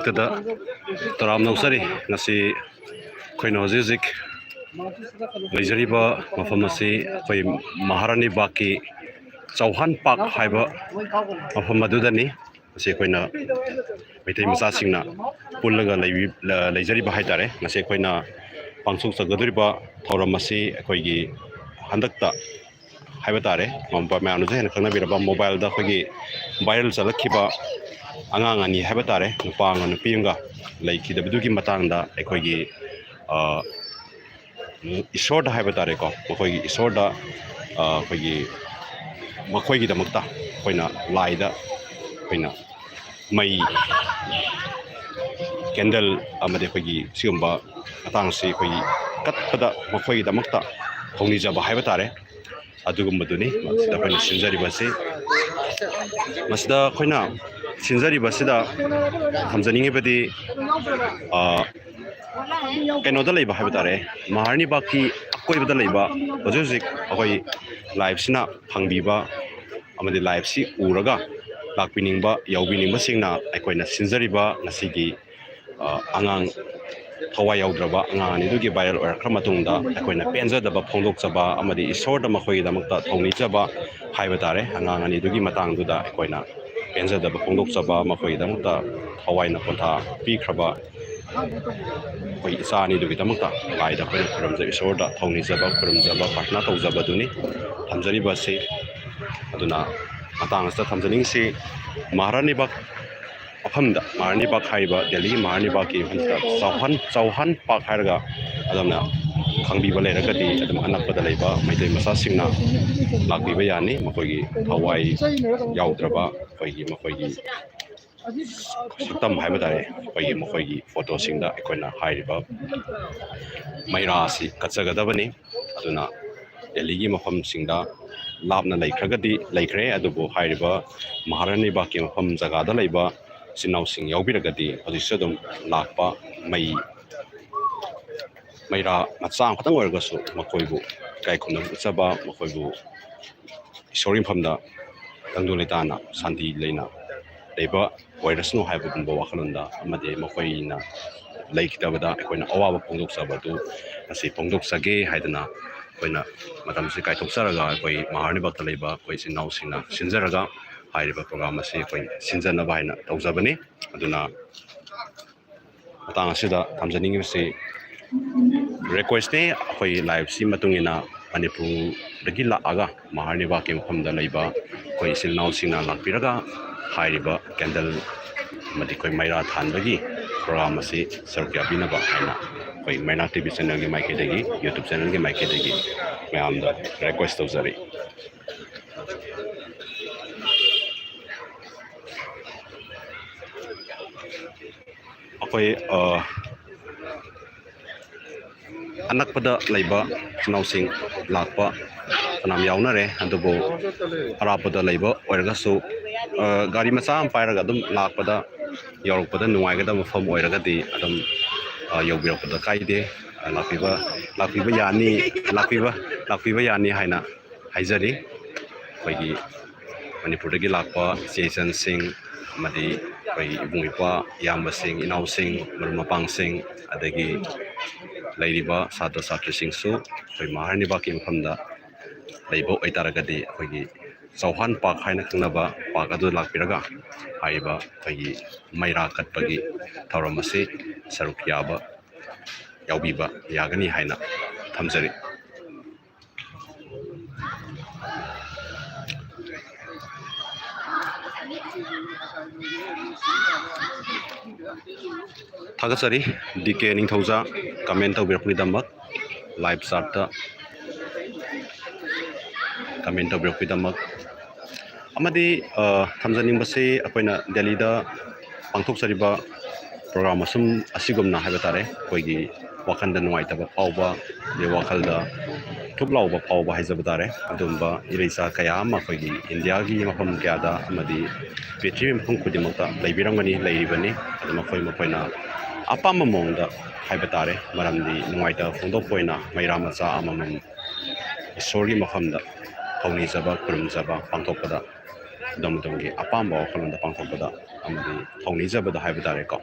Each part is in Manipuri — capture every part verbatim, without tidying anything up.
ꯀꯗ ꯇꯔꯥꯝꯅ ꯑꯣꯛꯆꯔꯤ꯫ ꯉꯁꯤ ꯑꯩꯈꯣꯏꯅ ꯍꯧꯖꯤꯛ ꯍꯧꯖꯤꯛ ꯂꯩꯖꯔꯤꯕ ꯃꯐꯝ ꯑꯁꯤ ꯑꯩꯈꯣꯏ ꯃꯍꯥꯔꯥꯅꯤ ꯕꯥꯒꯀꯤ ꯆꯧꯍꯥꯟ ꯄꯥꯔꯛ ꯍꯥꯏꯕ ꯃꯐꯝ ꯑꯗꯨꯗꯅꯤ꯫ ꯃꯁꯤ ꯑꯩꯈꯣꯏꯅ ꯃꯩꯇꯩ ꯃꯆꯥꯁꯤꯡꯅ ꯄꯨꯜꯂꯒ ꯂꯩꯕꯤ-, ꯂ-, ꯂꯩꯖꯔꯤꯕ ꯍꯥꯏ ꯇꯥꯔꯦ꯫ ꯉꯁꯤ ꯑꯩꯈꯣꯏꯅ ꯄꯥꯡꯊꯣꯛꯆꯒꯗꯧꯔꯤꯕ ꯊꯧꯔꯝ ꯑꯁꯤ ꯑꯩꯈꯣꯏꯒꯤ ꯍꯟꯗꯛꯇ ꯍꯥꯏꯕ ꯇꯥꯔꯦ, ꯃꯌꯥꯝꯅꯁꯨ ꯍꯦꯟꯅ ꯈꯪꯅꯕꯤꯔꯕ ꯃꯣꯕꯥꯏꯜꯗ ꯑꯩꯈꯣꯏꯒꯤ ꯚꯥꯏꯔꯦꯜ ꯆꯠꯂꯛꯈꯤꯕ ꯑꯉꯥꯡ ꯑꯅꯤ ꯍꯥꯏꯕ ꯇꯥꯔꯦ, ꯅꯨꯄꯥ ꯑꯃꯒ ꯅꯨꯄꯤ ꯑꯃꯒ ꯂꯩꯈꯤꯗꯕꯗꯨꯒꯤ ꯃꯇꯥꯡꯗ ꯑꯩꯈꯣꯏꯒꯤ, ꯑ, ꯏꯁꯣꯔꯗ ꯍꯥꯏꯕ ꯇꯥꯔꯦꯀꯣ, ꯃꯈꯣꯏꯒꯤ ꯏꯁꯣꯔꯗ, ꯑ, ꯑꯩꯈꯣꯏꯒꯤ ꯃꯈꯣꯏꯒꯤꯗꯃꯛꯇ ꯑꯩꯈꯣꯏꯅ ꯂꯥꯏꯗ ꯑꯩꯈꯣꯏꯅ ꯃꯩ, ꯀꯦꯟꯗꯜ ꯑꯃꯗꯤ ꯑꯩꯈꯣꯏꯒꯤ ꯁꯤꯒꯨꯝꯕ ꯃꯇꯥꯡꯁꯤ ꯑꯩꯈꯣꯏꯒꯤ ꯀꯠꯄꯗ ꯃꯈꯣꯏꯒꯤꯗꯃꯛꯇ ꯊꯧꯅꯤꯖꯕ ꯍꯥꯏꯕ ꯇꯥꯔꯦ꯫ ꯑꯗꯨꯒꯨꯝꯕꯗꯨꯅꯤ ꯃꯁꯤꯗ ꯑꯩꯈꯣꯏꯅ ꯁꯤꯟꯖꯔꯤꯕꯁꯤ꯫ ꯃꯁꯤꯗ ꯑꯩꯈꯣꯏꯅ ꯁꯤꯟꯖꯔꯤꯕꯁꯤꯗ ꯊꯝꯖꯅꯤꯡꯉꯤꯕꯗꯤ, ꯑ, ꯀꯩꯅꯣꯗ ꯂꯩꯕ ꯍꯥꯏꯕ ꯇꯥꯔꯦ, ꯃꯍꯥꯔꯥꯅꯤ ꯕꯥꯒꯀꯤ ꯑꯀꯣꯏꯕꯗ ꯂꯩꯕ ꯍꯧꯖꯤꯛ ꯍꯧꯖꯤꯛ ꯑꯩꯈꯣꯏ ꯂꯥꯏꯐꯁꯤꯅ ꯐꯪꯕꯤꯕ ꯑꯃꯗꯤ ꯂꯥꯏꯐꯁꯤ ꯎꯔꯒ ꯂꯥꯛꯄꯤꯅꯤꯡꯕ, ꯌꯥꯎꯕꯤꯅꯤꯡꯕꯁꯤꯡꯅ ꯑꯩꯈꯣꯏꯅ ꯁꯤꯟꯖꯔꯤꯕ ꯉꯁꯤꯒꯤ, ꯑ, ꯑꯉꯥꯡ ꯊꯋꯥꯏ ꯌꯥꯎꯗ꯭ꯔꯕ ꯑꯉꯥꯡ ꯑꯅꯤꯗꯨꯒꯤ ꯚꯥꯏꯔꯦꯜ ꯑꯣꯏꯔꯛꯈ꯭ꯔ ꯃꯇꯨꯡꯗ ꯑꯩꯈꯣꯏꯅ ꯄꯦꯟꯖꯗꯕ ꯐꯣꯡꯗꯣꯛꯆꯕ ꯑꯃꯗꯤ ꯏꯁꯣꯔꯗ ꯃꯈꯣꯏꯒꯤꯗꯃꯛꯇ ꯊꯧꯅꯤꯖꯕ ꯍꯥꯏꯕ ꯇꯥꯔꯦ꯫ ꯑꯉꯥꯡ ꯑꯅꯤꯗꯨꯒꯤ ꯃꯇꯥꯡꯗꯨꯗ ꯑꯩꯈꯣꯏꯅ ꯄꯦꯟꯖꯗꯕ ꯐꯣꯡꯗꯣꯛꯆꯕ, ꯃꯈꯣꯏꯒꯤꯗꯃꯛꯇ ꯊꯋꯥꯏꯅ ꯄꯣꯟꯊꯥ ꯄꯤꯈ꯭ꯔꯕ ꯑꯩꯈꯣꯏ ꯏꯆꯥ ꯑꯅꯤꯗꯨꯒꯤꯗꯃꯛꯇ ꯂꯥꯏꯗ ꯑꯩꯈꯣꯏꯅ ꯈꯨꯔꯨꯝꯖꯕ, ꯏꯁꯣꯔꯗ ꯊꯧꯅꯤꯖꯕ, ꯈꯨꯔꯨꯝꯖꯕ, ꯄ꯭ꯔꯥꯊꯅꯥ ꯇꯧꯖꯕꯗꯨꯅꯤ ꯊꯝꯖꯔꯤꯕ ꯑꯁꯤ꯫ ꯑꯗꯨꯅ ꯃꯇꯥꯡ ꯑꯁꯤꯗ ꯊꯝꯖꯅꯤꯡꯉꯤꯁꯤ, ꯃꯍꯥꯔꯥꯅꯤ ꯕꯥꯒ ꯃꯐꯝꯗ, ꯃꯍꯥꯔꯥꯅꯤ ꯕꯥꯒ ꯍꯥꯏꯔꯤꯕ ꯗꯦꯜꯂꯤꯒꯤ ꯃꯍꯥꯔꯥꯅꯤ ꯕꯥꯒꯀꯤ ꯃꯐꯝꯁꯤꯗ ꯆꯧꯍꯥꯟ, ꯆꯧꯍꯥꯟ ꯄꯥꯔꯛ ꯍꯥꯏꯔꯒ ꯑꯗꯣꯝꯅ ꯈꯪꯕꯤꯕ ꯂꯩꯔꯒꯗꯤ ꯑꯗꯨꯝ ꯑꯅꯛꯄꯗ ꯂꯩꯕ ꯃꯩꯇꯩ ꯃꯆꯥꯁꯤꯡꯅ ꯂꯥꯛꯄꯤꯕ ꯌꯥꯅꯤ꯫ ꯃꯈꯣꯏꯒꯤ ꯊꯋꯥꯏ ꯌꯥꯎꯗ꯭ꯔꯕ ꯑꯩꯈꯣꯏꯒꯤ, ꯃꯈꯣꯏꯒꯤ ꯁꯛꯇꯝ ꯍꯥꯏꯕ ꯇꯥꯔꯦ, ꯑꯩꯈꯣꯏꯒꯤ, ꯃꯈꯣꯏꯒꯤ ꯐꯣꯇꯣꯁꯤꯡꯗ ꯑꯩꯈꯣꯏꯅ ꯍꯥꯏꯔꯤꯕ ꯃꯩꯔꯥ ꯑꯁꯤ ꯀꯠꯆꯒꯗꯕꯅꯤ꯫ ꯑꯗꯨꯅ ꯗꯦꯜꯂꯤꯒꯤ ꯃꯐꯝꯁꯤꯡꯗ ꯂꯥꯞꯅ ꯂꯩꯈ꯭ꯔꯒꯗꯤ ꯂꯩꯈ꯭ꯔꯦ, ꯑꯗꯨꯕꯨ ꯍꯥꯏꯔꯤꯕ ꯃꯍꯥꯔꯥꯅꯤ ꯕꯥꯒꯀꯤ ꯃꯐꯝ ꯖꯒꯥꯗ ꯂꯩꯕ ꯏꯆꯤꯟ ꯏꯅꯥꯎꯁꯤꯡ ꯌꯥꯎꯕꯤꯔꯒꯗꯤ ꯍꯧꯖꯤꯛꯁꯨ ꯑꯗꯨꯝ ꯂꯥꯛꯄ ꯃꯩ, ꯃꯩꯔꯥ ꯃꯆꯥ ꯑꯃꯈꯛꯇꯪ ꯑꯣꯏꯔꯒꯁꯨ ꯃꯈꯣꯏꯕꯨ ꯏꯀꯥꯏ ꯈꯨꯝꯅꯕ ꯎꯠꯆꯕ, ꯃꯈꯣꯏꯕꯨ ꯏꯁꯣꯔꯒꯤ ꯃꯐꯝꯗ ꯇꯪꯗꯨ ꯂꯩꯇꯥꯅ ꯁꯥꯟꯇꯤ ꯂꯩꯅ ꯂꯩꯕ ꯑꯣꯏꯔꯁꯅꯨ ꯍꯥꯏꯕꯒꯨꯝꯕ ꯋꯥꯈꯜꯂꯣꯟꯗ ꯑꯃꯗꯤ ꯃꯈꯣꯏꯅ ꯂꯩꯈꯤꯗꯕꯗ ꯑꯩꯈꯣꯏꯅ ꯑꯋꯥꯕ ꯐꯣꯡꯗꯣꯛꯆꯕ ꯑꯗꯨ ꯉꯁꯤ ꯐꯣꯡꯗꯣꯛꯆꯒꯦ ꯍꯥꯏꯗꯅ ꯑꯩꯈꯣꯏꯅ ꯃꯇꯝꯁꯤ ꯀꯥꯏꯊꯣꯛꯆꯔꯒ ꯑꯩꯈꯣꯏ ꯃꯍꯥꯔꯅꯤꯕꯥꯛꯇ ꯂꯩꯕ ꯑꯩꯈꯣꯏ ꯏꯆꯤꯟ ꯏꯅꯥꯎꯁꯤꯡꯅ ꯁꯤꯟꯖꯔꯒ ꯍꯥꯏꯔꯤꯕ ꯄ꯭ꯔꯣꯒ꯭ꯔꯥꯝ ꯑꯁꯤ ꯑꯩꯈꯣꯏ ꯁꯤꯟꯖꯅꯕ ꯍꯥꯏꯅ ꯇꯧꯖꯕꯅꯤ꯫ ꯑꯗꯨꯅ ꯃꯇꯥꯡ ꯑꯁꯤꯗ ꯊꯝꯖꯅꯤꯡꯉꯤꯕꯁꯤ, ꯔꯤꯀ꯭ꯋꯦꯁꯅꯦ, ꯑꯩꯈꯣꯏ ꯂꯥꯏꯐꯁꯤ ꯃꯇꯨꯡ ꯏꯟꯅ ꯃꯅꯤꯄꯨꯔꯗꯒꯤ ꯂꯥꯛꯑꯒ ꯃꯍꯥꯔꯅꯤꯕꯥꯛꯀꯤ ꯃꯐꯝꯗ ꯂꯩꯕ ꯑꯩꯈꯣꯏ ꯏꯆꯤꯜ ꯏꯅꯥꯎꯁꯤꯡꯅ ꯂꯥꯛꯄꯤꯔꯒ ꯍꯥꯏꯔꯤꯕ ꯀꯦꯟꯗꯜ ꯑꯃꯗꯤ ꯑꯩꯈꯣꯏ ꯃꯩꯔꯥ ꯊꯥꯟꯕꯒꯤ ꯄ꯭ꯔꯣꯒ꯭ꯔꯥꯝ ꯑꯁꯤ ꯁꯔꯨꯛ ꯌꯥꯕꯤꯅꯕ ꯍꯥꯏꯅ ꯑꯩꯈꯣꯏ ꯃꯩꯅꯥ ꯇꯤ ꯚꯤ ꯆꯦꯅꯦꯜꯒꯤ ꯃꯥꯏꯀꯩꯗꯒꯤ, ꯌꯨꯇ꯭ꯌꯨꯕ ꯆꯦꯅꯦꯜꯒꯤ ꯃꯥꯏꯀꯩꯗꯒꯤ ꯃꯌꯥꯝꯗ ꯔꯤꯀ꯭ꯋꯦꯁ ꯇꯧꯖꯔꯤ꯫ ꯑꯩꯈꯣꯏ, ꯑ, ꯑꯅꯛꯄꯗ ꯂꯩꯕ ꯏꯆꯤꯟ ꯏꯅꯥꯎꯁꯤꯡ ꯂꯥꯛꯄ ꯐꯅꯌꯥꯝ ꯌꯥꯎꯅꯔꯦ, ꯑꯗꯨꯕꯨ ꯑꯔꯥꯞꯄꯗ ꯂꯩꯕ ꯑꯣꯏꯔꯒꯁꯨ, ꯑ, ꯒꯥꯔꯤ ꯃꯆꯥ ꯑꯃ ꯄꯥꯏꯔꯒ ꯑꯗꯨꯝ ꯂꯥꯛꯄꯗ, ꯌꯧꯔꯛꯄꯗ ꯅꯨꯡꯉꯥꯏꯒꯗꯕ ꯃꯐꯝ ꯑꯣꯏꯔꯒꯗꯤ ꯑꯗꯨꯝ, ꯑ, ꯌꯧꯕꯤꯔꯛꯄꯗ ꯀꯥꯏꯗꯦ꯫ ꯑ, ꯂꯥꯛꯄꯤꯕ, ꯂꯥꯛꯄꯤꯕ ꯌꯥꯅꯤ, ꯂꯥꯛꯄꯤꯕ, ꯂꯥꯛꯄꯤꯕ ꯌꯥꯅꯤ ꯍꯥꯏꯅ ꯍꯥꯏꯖꯔꯤ꯫ ꯑꯩꯈꯣꯏꯒꯤ ꯃꯅꯤꯄꯨꯔꯗꯒꯤ ꯂꯥꯛꯄ ꯏꯆꯦ ꯏꯆꯟꯁꯤꯡ ꯑꯃꯗꯤ ꯑꯩꯈꯣꯏ ꯏꯕꯨꯡ ꯏꯄ꯭ꯋꯥ, ꯏꯌꯥꯝꯕꯁꯤꯡ, ꯏꯅꯥꯎꯁꯤꯡ, ꯃꯔꯨꯞ ꯃꯄꯥꯡꯁꯤꯡ, ꯑꯗꯒꯤ ꯂꯩꯔꯤꯕ ꯁꯥꯇ꯭ꯔ ꯁꯥꯇ꯭ꯔꯤꯁꯤꯡꯁꯨ ꯑꯩꯈꯣꯏ ꯃꯍꯥꯔꯅꯤꯕꯥꯛꯀꯤ ꯃꯐꯝꯗ ꯂꯩꯕ ꯑꯣꯏꯇꯥꯔꯒꯗꯤ ꯑꯩꯈꯣꯏꯒꯤ ꯆꯧꯍꯥꯟ ꯄꯥꯔꯛ ꯍꯥꯏꯅ ꯈꯪꯅꯕ ꯄꯥꯔꯛ ꯑꯗꯨ ꯂꯥꯛꯄꯤꯔꯒ ꯍꯥꯏꯔꯤꯕ ꯑꯩꯈꯣꯏꯒꯤ ꯃꯩꯔꯥ ꯀꯠꯄꯒꯤ ꯊꯧꯔꯝ ꯑꯁꯤ ꯁꯔꯨꯛ ꯌꯥꯕ, ꯌꯥꯎꯕꯤꯕ ꯌꯥꯒꯅꯤ ꯍꯥꯏꯅ ꯊꯝꯖꯔꯤ꯫ ꯊꯥꯒꯠꯆꯔꯤ ꯗꯤ ꯀꯦ ꯅꯤꯡꯊꯧꯖꯥ, ꯀꯃꯦꯟ ꯇꯧꯕꯤꯔꯛꯄꯒꯤꯗꯃꯛ, ꯂꯥꯏꯚ ꯆꯥꯠꯇ ꯀꯃꯦꯟ ꯇꯧꯕꯤꯔꯛꯄꯒꯤꯗꯃꯛ꯫ ꯑꯃꯗꯤ, ꯑ, ꯊꯝꯖꯅꯤꯡꯕꯁꯤ ꯑꯩꯈꯣꯏꯅ ꯗꯦꯜꯂꯤꯗ ꯄꯥꯡꯊꯣꯛꯆꯔꯤꯕ ꯄ꯭ꯔꯣꯒ꯭ꯔꯥꯝ ꯑꯁꯨꯝ, ꯑꯁꯤꯒꯨꯝꯅ ꯍꯥꯏꯕ ꯇꯥꯔꯦ, ꯑꯩꯈꯣꯏꯒꯤ ꯋꯥꯈꯜꯗ ꯅꯨꯡꯉꯥꯏꯇꯕ ꯐꯥꯎꯕ, ꯑꯗꯩ ꯋꯥꯈꯜꯗ ꯊꯨꯞ ꯂꯥꯎꯕ ꯐꯥꯎꯕ ꯍꯥꯏꯖꯕ ꯇꯥꯔꯦ, ꯑꯗꯨꯒꯨꯝꯕ ꯏꯔꯩꯆꯥ ꯀꯌꯥ ꯑꯃ ꯑꯩꯈꯣꯏꯒꯤ ꯏꯟꯗꯤꯌꯥꯒꯤ ꯃꯐꯝ ꯀꯌꯥꯗ ꯑꯃꯗꯤ ꯄ꯭ꯔꯤꯊꯤꯕꯤ ꯃꯐꯝ ꯈꯨꯗꯤꯡꯃꯛꯇ ꯂꯩꯕꯤꯔꯝꯒꯅꯤ, ꯂꯩꯔꯤꯕꯅꯤ꯫ ꯑꯗꯨ ꯃꯈꯣꯏ ꯃꯈꯣꯏꯅ ꯑꯄꯥꯝꯕ ꯃꯑꯣꯡꯗ ꯍꯥꯏꯕ ꯇꯥꯔꯦ, ꯃꯔꯝꯗꯤ ꯅꯨꯡꯉꯥꯏꯇꯕ ꯐꯣꯡꯗꯣꯛꯄ ꯑꯣꯏꯅ ꯃꯩꯔꯥ ꯃꯆꯥ ꯑꯃꯃꯝ ꯏꯁꯣꯔꯒꯤ ꯃꯐꯝꯗ ꯊꯧꯅꯤꯖꯕ, ꯈꯨꯔꯨꯝꯖꯕ ꯄꯥꯡꯊꯣꯛꯄꯗ ꯑꯗꯣꯝ ꯑꯗꯣꯝꯒꯤ ꯑꯄꯥꯝꯕ ꯋꯥꯈꯜꯂꯣꯟꯗ ꯄꯥꯡꯊꯣꯛꯄꯗ ꯑꯃꯗꯤ ꯊꯧꯅꯤꯖꯕꯗ ꯍꯥꯏꯕ ꯇꯥꯔꯦꯀꯣ,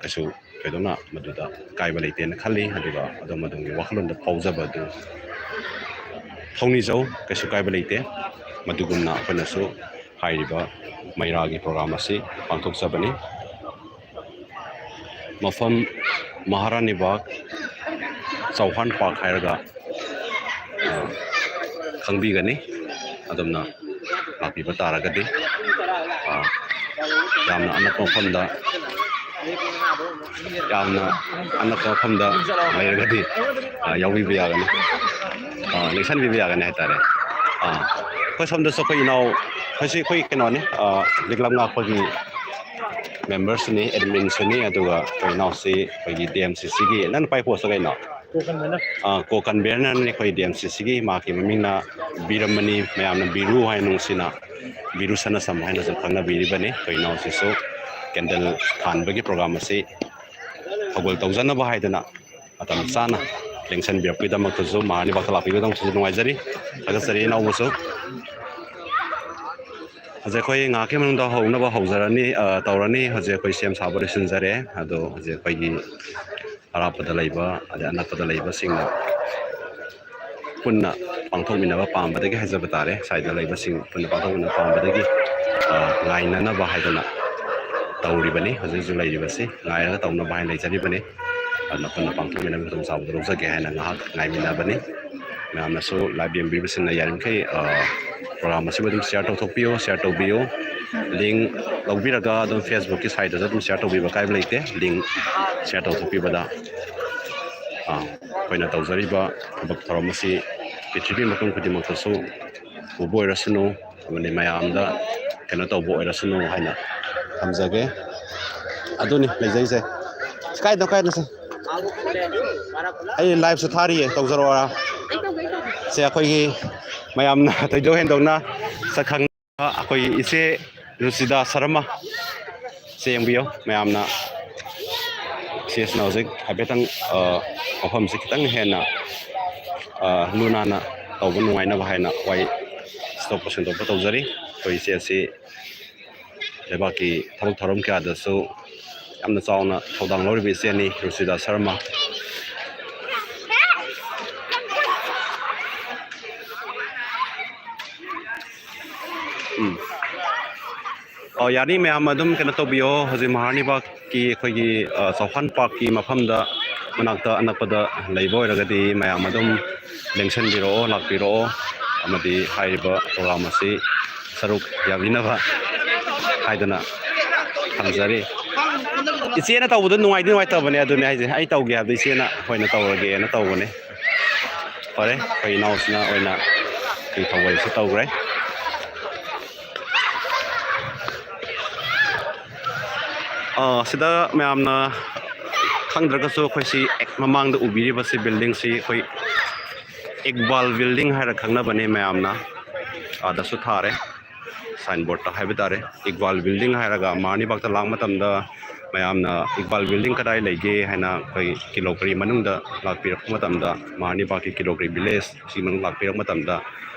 ꯀꯩꯁꯨ ꯊꯣꯏꯗꯣꯛꯅ ꯃꯗꯨꯗ ꯑꯀꯥꯏꯕ ꯂꯩꯇꯦꯅ ꯈꯜꯂꯤ꯫ ꯑꯗꯨꯒ ꯑꯗꯣꯝ ꯑꯗꯣꯝꯒꯤ ꯋꯥꯈꯜꯂꯣꯟꯗ ꯐꯥꯎꯖꯕ ꯑꯗꯨ ꯊꯧꯅꯤꯖꯧ, ꯀꯩꯁꯨ ꯀꯥꯏꯕ ꯂꯩꯇꯦ꯫ ꯃꯗꯨꯒꯨꯝꯅ ꯑꯩꯈꯣꯏꯅꯁꯨ ꯍꯥꯏꯔꯤꯕ ꯃꯩꯔꯥꯒꯤ ꯄ꯭ꯔꯣꯒ꯭ꯔꯥꯝ ꯑꯁꯤ ꯄꯥꯡꯊꯣꯛꯆꯕꯅꯤ꯫ ꯃꯐꯝ ꯃꯍꯥꯔꯥꯅꯤ ꯕꯥꯒ, ꯆꯧꯍꯥꯟ ꯄꯥꯔꯛ ꯍꯥꯏꯔꯒ, ꯑ, ꯈꯪꯕꯤꯒꯅꯤ꯫ ꯑꯗꯣꯝꯅ ꯂꯥꯛꯄꯤꯕ ꯇꯥꯔꯒꯗꯤ, ꯑ, ꯌꯥꯝꯅ ꯑꯅꯛꯄ ꯃꯐꯝꯗ, ꯌꯥꯝꯅ ꯑꯅꯛꯄ ꯃꯐꯝꯗ ꯂꯩꯔꯒꯗꯤ, ꯑ, ꯌꯥꯎꯕꯤꯕ ꯌꯥꯒꯅꯤ, ꯑ, ꯂꯦꯡꯁꯟꯕꯤꯕ ꯌꯥꯒꯅꯤ ꯍꯥꯏꯇꯥꯔꯦ꯫ ꯑ, ꯑꯩꯈꯣꯏ ꯁꯣꯝꯗꯁꯨ ꯑꯩꯈꯣꯏ ꯏꯅꯥꯎ, ꯑꯩꯈꯣꯏꯁꯤ ꯑꯩꯈꯣꯏ ꯀꯩꯅꯣꯅꯤ, ꯑ, ꯂꯤꯛꯂꯝ ꯉꯥꯛꯄꯒꯤ ꯃꯦꯝꯕꯔꯁꯨꯅꯤ, ꯑꯦꯗꯃꯤꯟꯁꯨꯅꯤ, ꯑꯗꯨꯒ ꯑꯩꯈꯣꯏ ꯏꯅꯥꯎꯁꯤ ꯑꯩꯈꯣꯏꯒꯤ ꯗꯤ ꯑꯦꯝ ꯁꯤ ꯁꯤꯒꯤ, ꯅꯪ ꯄꯥꯏ ꯄꯣꯁꯇꯣ ꯀꯩꯅꯣ? ꯑꯥ, ꯀꯣ ꯀꯟꯚꯦꯅꯔꯅꯤ ꯑꯩꯈꯣꯏ ꯗꯤ ꯑꯦꯝ ꯁꯤ ꯁꯤꯒꯤ꯫ ꯃꯍꯥꯛꯀꯤ ꯃꯃꯤꯡꯅ ꯕꯤꯔꯃꯅꯤ, ꯃꯌꯥꯝꯅ ꯕꯤꯔꯨ ꯍꯥꯏꯅ ꯅꯨꯡꯁꯤꯅ ꯕꯤꯔꯨ ꯁꯅꯥꯁꯝ ꯍꯥꯏꯅꯁꯨ ꯈꯪꯅꯕꯤꯔꯤꯕꯅꯤ꯫ ꯑꯩꯈꯣꯏ ꯏꯅꯥꯎꯁꯤꯁꯨ ꯀꯦꯟꯗꯜ ꯊꯥꯟꯕꯒꯤ ꯄ꯭ꯔꯣꯒ꯭ꯔꯥꯝ ꯑꯁꯤ ꯊꯧꯒꯜ ꯇꯧꯖꯅꯕ ꯍꯥꯏꯗꯅ ꯃꯇꯝ ꯆꯥꯅ ꯂꯦꯡꯁꯟꯕꯤꯔꯛꯄꯒꯤꯗꯃꯛꯇꯁꯨ, ꯃꯍꯥꯛ ꯋꯥꯈꯜ ꯂꯥꯛꯄꯤꯕꯒꯤꯗꯃꯛꯇꯁꯨ ꯅꯨꯡꯉꯥꯏꯖꯔꯤ, ꯊꯥꯒꯠꯆꯔꯤ ꯏꯅꯥꯎꯕꯁꯨ꯫ ꯍꯧꯖꯤꯛ ꯑꯩꯈꯣꯏ ꯉꯥꯏꯍꯥꯛꯀꯤ ꯃꯅꯨꯡꯗ ꯍꯧꯅꯕ ꯍꯧꯖꯔꯅꯤ, ꯑ, ꯇꯧꯔꯅꯤ꯫ ꯍꯧꯖꯤꯛ ꯑꯩꯈꯣꯏ ꯁꯦꯝ ꯁꯥꯕ ꯂꯣꯏꯁꯤꯟꯖꯔꯦ꯫ ꯑꯗꯣ ꯍꯧꯖꯤꯛ ꯑꯩꯈꯣꯏꯒꯤ ꯑꯔꯥꯞꯄꯗ ꯂꯩꯕ, ꯑꯗꯩ ꯑꯅꯛꯄꯗ ꯂꯩꯕꯁꯤꯡꯅ ꯄꯨꯟꯅ ꯄꯥꯡꯊꯣꯛꯃꯤꯟꯅꯕ ꯄꯥꯝꯕꯗꯒꯤ ꯍꯥꯏꯖꯕ ꯇꯥꯔꯦ, ꯁ꯭ꯋꯥꯏꯗ ꯂꯩꯕꯁꯤꯡ ꯄꯨꯟꯅ ꯄꯥꯡꯊꯣꯛꯃꯤꯟꯅꯕ ꯄꯥꯝꯕꯗꯒꯤ, ꯑ, ꯉꯥꯏꯅꯅꯕ ꯍꯥꯏꯗꯅ ꯇꯧꯔꯤꯕꯅꯤ꯫ ꯍꯧꯖꯤꯛ ꯍꯧꯖꯤꯛ ꯂꯩꯔꯤꯕꯁꯤ ꯉꯥꯏꯔꯒ ꯇꯧꯅꯕ ꯍꯥꯏꯅ ꯂꯩꯖꯔꯤꯕꯅꯤ꯫ ꯑꯗꯨꯅ ꯄꯨꯟꯅ ꯄꯥꯡꯊꯣꯛꯃꯤꯟꯅꯕꯒꯤ ꯈꯨꯗꯣꯡꯆꯥꯕꯗꯨ ꯂꯧꯖꯒꯦ ꯍꯥꯏꯅ ꯉꯥꯏꯍꯥꯛ ꯉꯥꯏꯃꯤꯟꯅꯕꯅꯤ꯫ ꯃꯌꯥꯝꯅꯁꯨ ꯂꯥꯏꯚ ꯌꯦꯡꯕꯤꯕꯁꯤꯡꯅ ꯌꯥꯔꯤꯃꯈꯩ, ꯑ, ꯄ꯭ꯔꯣꯒ꯭ꯔꯥꯝ ꯑꯁꯤꯕꯨ ꯑꯗꯨꯝ ꯁꯤꯌꯥꯔ ꯇꯧꯊꯣꯛꯄꯤꯌꯨ, ꯁꯤꯌꯥꯔ ꯇꯧꯕꯤꯌꯨ꯫ ꯂꯤꯡ ꯂꯧꯕꯤꯔꯒ ꯑꯗꯨꯝ ꯐꯦꯁꯕꯨꯛꯀꯤ ꯁꯥꯏꯠꯇꯁꯨ ꯑꯗꯨꯝ ꯁꯤꯌꯥꯔ ꯇꯧꯕꯤꯕ ꯑꯀꯥꯏꯕ ꯂꯩꯇꯦ꯫ ꯂꯤꯡ ꯁꯤꯌꯥꯔ ꯇꯧꯊꯣꯛꯄꯤꯕꯗ, ꯑ, ꯑꯩꯈꯣꯏꯅ ꯇꯧꯖꯔꯤꯕ ꯊꯕꯛ ꯊꯧꯔꯝ ꯑꯁꯤ ꯄ꯭ꯔꯤꯊꯤꯕꯤ ꯃꯐꯝ ꯈꯨꯗꯤꯡꯃꯛꯇꯁꯨ ꯎꯕ ꯑꯣꯏꯔꯁꯅꯨ, ꯑꯃꯗꯤ ꯃꯌꯥꯝꯗ ꯀꯩꯅꯣ ꯇꯧꯕ ꯑꯣꯏꯔꯁꯅꯨ ꯍꯥꯏꯅ ꯊꯝꯖꯒꯦ꯫ ꯑꯗꯨꯅꯤ ꯂꯩꯖꯩꯁꯦ꯫ ꯀꯥꯏꯗꯅꯣ, ꯀꯥꯏꯗꯅꯣ ꯁꯦ? ꯑꯩ ꯂꯥꯏꯚꯁꯨ ꯊꯥꯔꯤꯌꯦ, ꯇꯧꯖꯔꯛꯑꯣꯔꯥ? ꯁꯦ, ꯑꯩꯈꯣꯏꯒꯤ ꯃꯌꯥꯝꯅ ꯊꯣꯏꯗꯣꯛ ꯍꯦꯟꯗꯣꯛꯅ ꯁꯛꯈꯪ ꯑꯩꯈꯣꯏꯒꯤ ꯏꯆꯦ ꯔꯨꯆꯤꯗꯥ ꯁꯔꯃ, ꯁꯦ ꯌꯦꯡꯕꯤꯌꯨ ꯃꯌꯥꯝꯅ꯫ ꯏꯆꯦꯁꯤꯅ ꯍꯧꯖꯤꯛ ꯍꯥꯏꯐꯦꯠꯇꯪ, ꯑ, ꯃꯐꯝꯁꯤ ꯈꯤꯇꯪ ꯍꯦꯟꯅ, ꯑ, ꯂꯨ ꯅꯥꯟꯅ ꯇꯧꯕ ꯅꯨꯡꯉꯥꯏꯅꯕ ꯍꯥꯏꯅ ꯋꯥꯏ ꯁꯤꯠꯇꯣꯛꯄ ꯁꯦꯡꯗꯣꯛꯄ ꯇꯧꯖꯔꯤ꯫ ꯑꯩꯈꯣꯏ ꯏꯆꯦ ꯑꯁꯤ ꯂꯩꯕꯥꯛꯀꯤ ꯊꯕꯛ ꯊꯧꯔꯝ ꯀꯌꯥꯗꯁꯨ ꯌꯥꯝꯅ ꯆꯥꯎꯅ ꯊꯧꯗꯥꯡ ꯂꯧꯔꯤꯕ ꯏꯆꯦꯅꯤ, ꯔꯨꯆꯤꯇꯥ ꯁꯔꯃ꯫ ꯎꯝ꯫ ꯑꯣ, ꯌꯥꯅꯤ, ꯃꯌꯥꯝ ꯑꯗꯨꯝ ꯀꯩꯅꯣ ꯇꯧꯕꯤꯌꯣ꯫ ꯍꯧꯖꯤꯛ ꯃꯍꯥꯔꯥꯅꯤ ꯕꯥꯒꯀꯤ ꯑꯩꯈꯣꯏꯒꯤ, ꯑ, ꯆꯥꯎꯐꯥꯟ ꯄꯥꯔꯛꯀꯤ ꯃꯐꯝꯗ, ꯃꯅꯥꯛꯇ, ꯑꯅꯛꯄꯗ ꯂꯩꯕ ꯑꯣꯏꯔꯒꯗꯤ ꯃꯌꯥꯝ ꯑꯗꯨꯝ ꯂꯦꯡꯁꯤꯟꯕꯤꯔꯛꯑꯣ, ꯂꯥꯛꯄꯤꯔꯛꯑꯣ, ꯑꯃꯗꯤ ꯍꯥꯏꯔꯤꯕ ꯄ꯭ꯔꯣꯒ꯭ꯔꯥꯝ ꯑꯁꯤ ꯁꯔꯨꯛ ꯌꯥꯕꯤꯅꯕ ꯍꯥꯏꯗꯅ ꯊꯝꯖꯔꯤ꯫ ꯏꯆꯦꯅ ꯇꯧꯕꯗꯣ ꯅꯨꯡꯉꯥꯏꯗꯤ ꯅꯨꯡꯉꯥꯏꯇꯕꯅꯦ, ꯑꯗꯨꯅꯦ ꯍꯥꯏꯁꯦ꯫ ꯑꯩ ꯇꯧꯒꯦ ꯍꯥꯏꯕꯗꯣ ꯏꯆꯦꯅ ꯑꯣꯏꯅ ꯇꯧꯔꯒꯦꯅ ꯇꯧꯕꯅꯦ꯫ ꯐꯔꯦ, ꯑꯩꯈꯣꯏ ꯏꯅꯥꯎꯁꯤꯅ ꯑꯣꯏꯅ ꯐꯤ ꯊꯧꯕꯁꯨ ꯇꯧꯈ꯭ꯔꯦ꯫ ꯑ, ꯁꯤꯗ ꯃꯌꯥꯝꯅ ꯈꯪꯗ꯭ꯔꯒꯁꯨ ꯑꯩꯈꯣꯏ ꯁꯤ ꯍꯦꯛ ꯃꯃꯥꯡꯗ ꯎꯕꯤꯔꯤꯕꯁꯤ, ꯕꯤꯜꯗꯤꯡꯁꯤ ꯑꯩꯈꯣꯏ ꯏꯛꯕꯥꯜ ꯕꯤꯜꯗꯤꯡ ꯍꯥꯏꯔ ꯈꯪꯅꯕꯅꯤ ꯃꯌꯥꯝꯅ꯫ ꯑꯥꯗꯁꯨ ꯊꯥꯔꯦ ꯁꯥꯏꯟꯕꯣꯔꯗꯇ ꯍꯥꯏꯕ ꯇꯥꯔꯦ꯫ ꯏꯛꯕꯥꯜ ꯕꯤꯜꯗꯤꯡ ꯍꯥꯏꯔꯒ ꯃꯍꯥꯔꯥꯅꯤ ꯕꯥꯒꯇ ꯂꯥꯛꯄ ꯃꯇꯝꯗ ꯃꯌꯥꯝꯅ ꯏꯛꯕꯥꯜ ꯕꯤꯜꯗꯤꯡ ꯀꯗꯥꯏ ꯂꯩꯒꯦ ꯍꯥꯏꯅ ꯑꯩꯈꯣꯏ ꯀꯤꯂꯣ ꯀꯔꯤ ꯃꯅꯨꯡꯗ ꯂꯥꯛꯄꯤꯔꯛꯄ ꯃꯇꯝꯗ, ꯃꯍꯥꯔꯥꯅꯤ ꯕꯥꯒꯀꯤ ꯀꯤꯂꯣ ꯀꯔꯤ ꯚꯤꯂꯦꯖ ꯁꯤ ꯃꯅꯨꯡ ꯂꯥꯛꯄꯤꯔꯛꯄ ꯃꯇꯝꯗ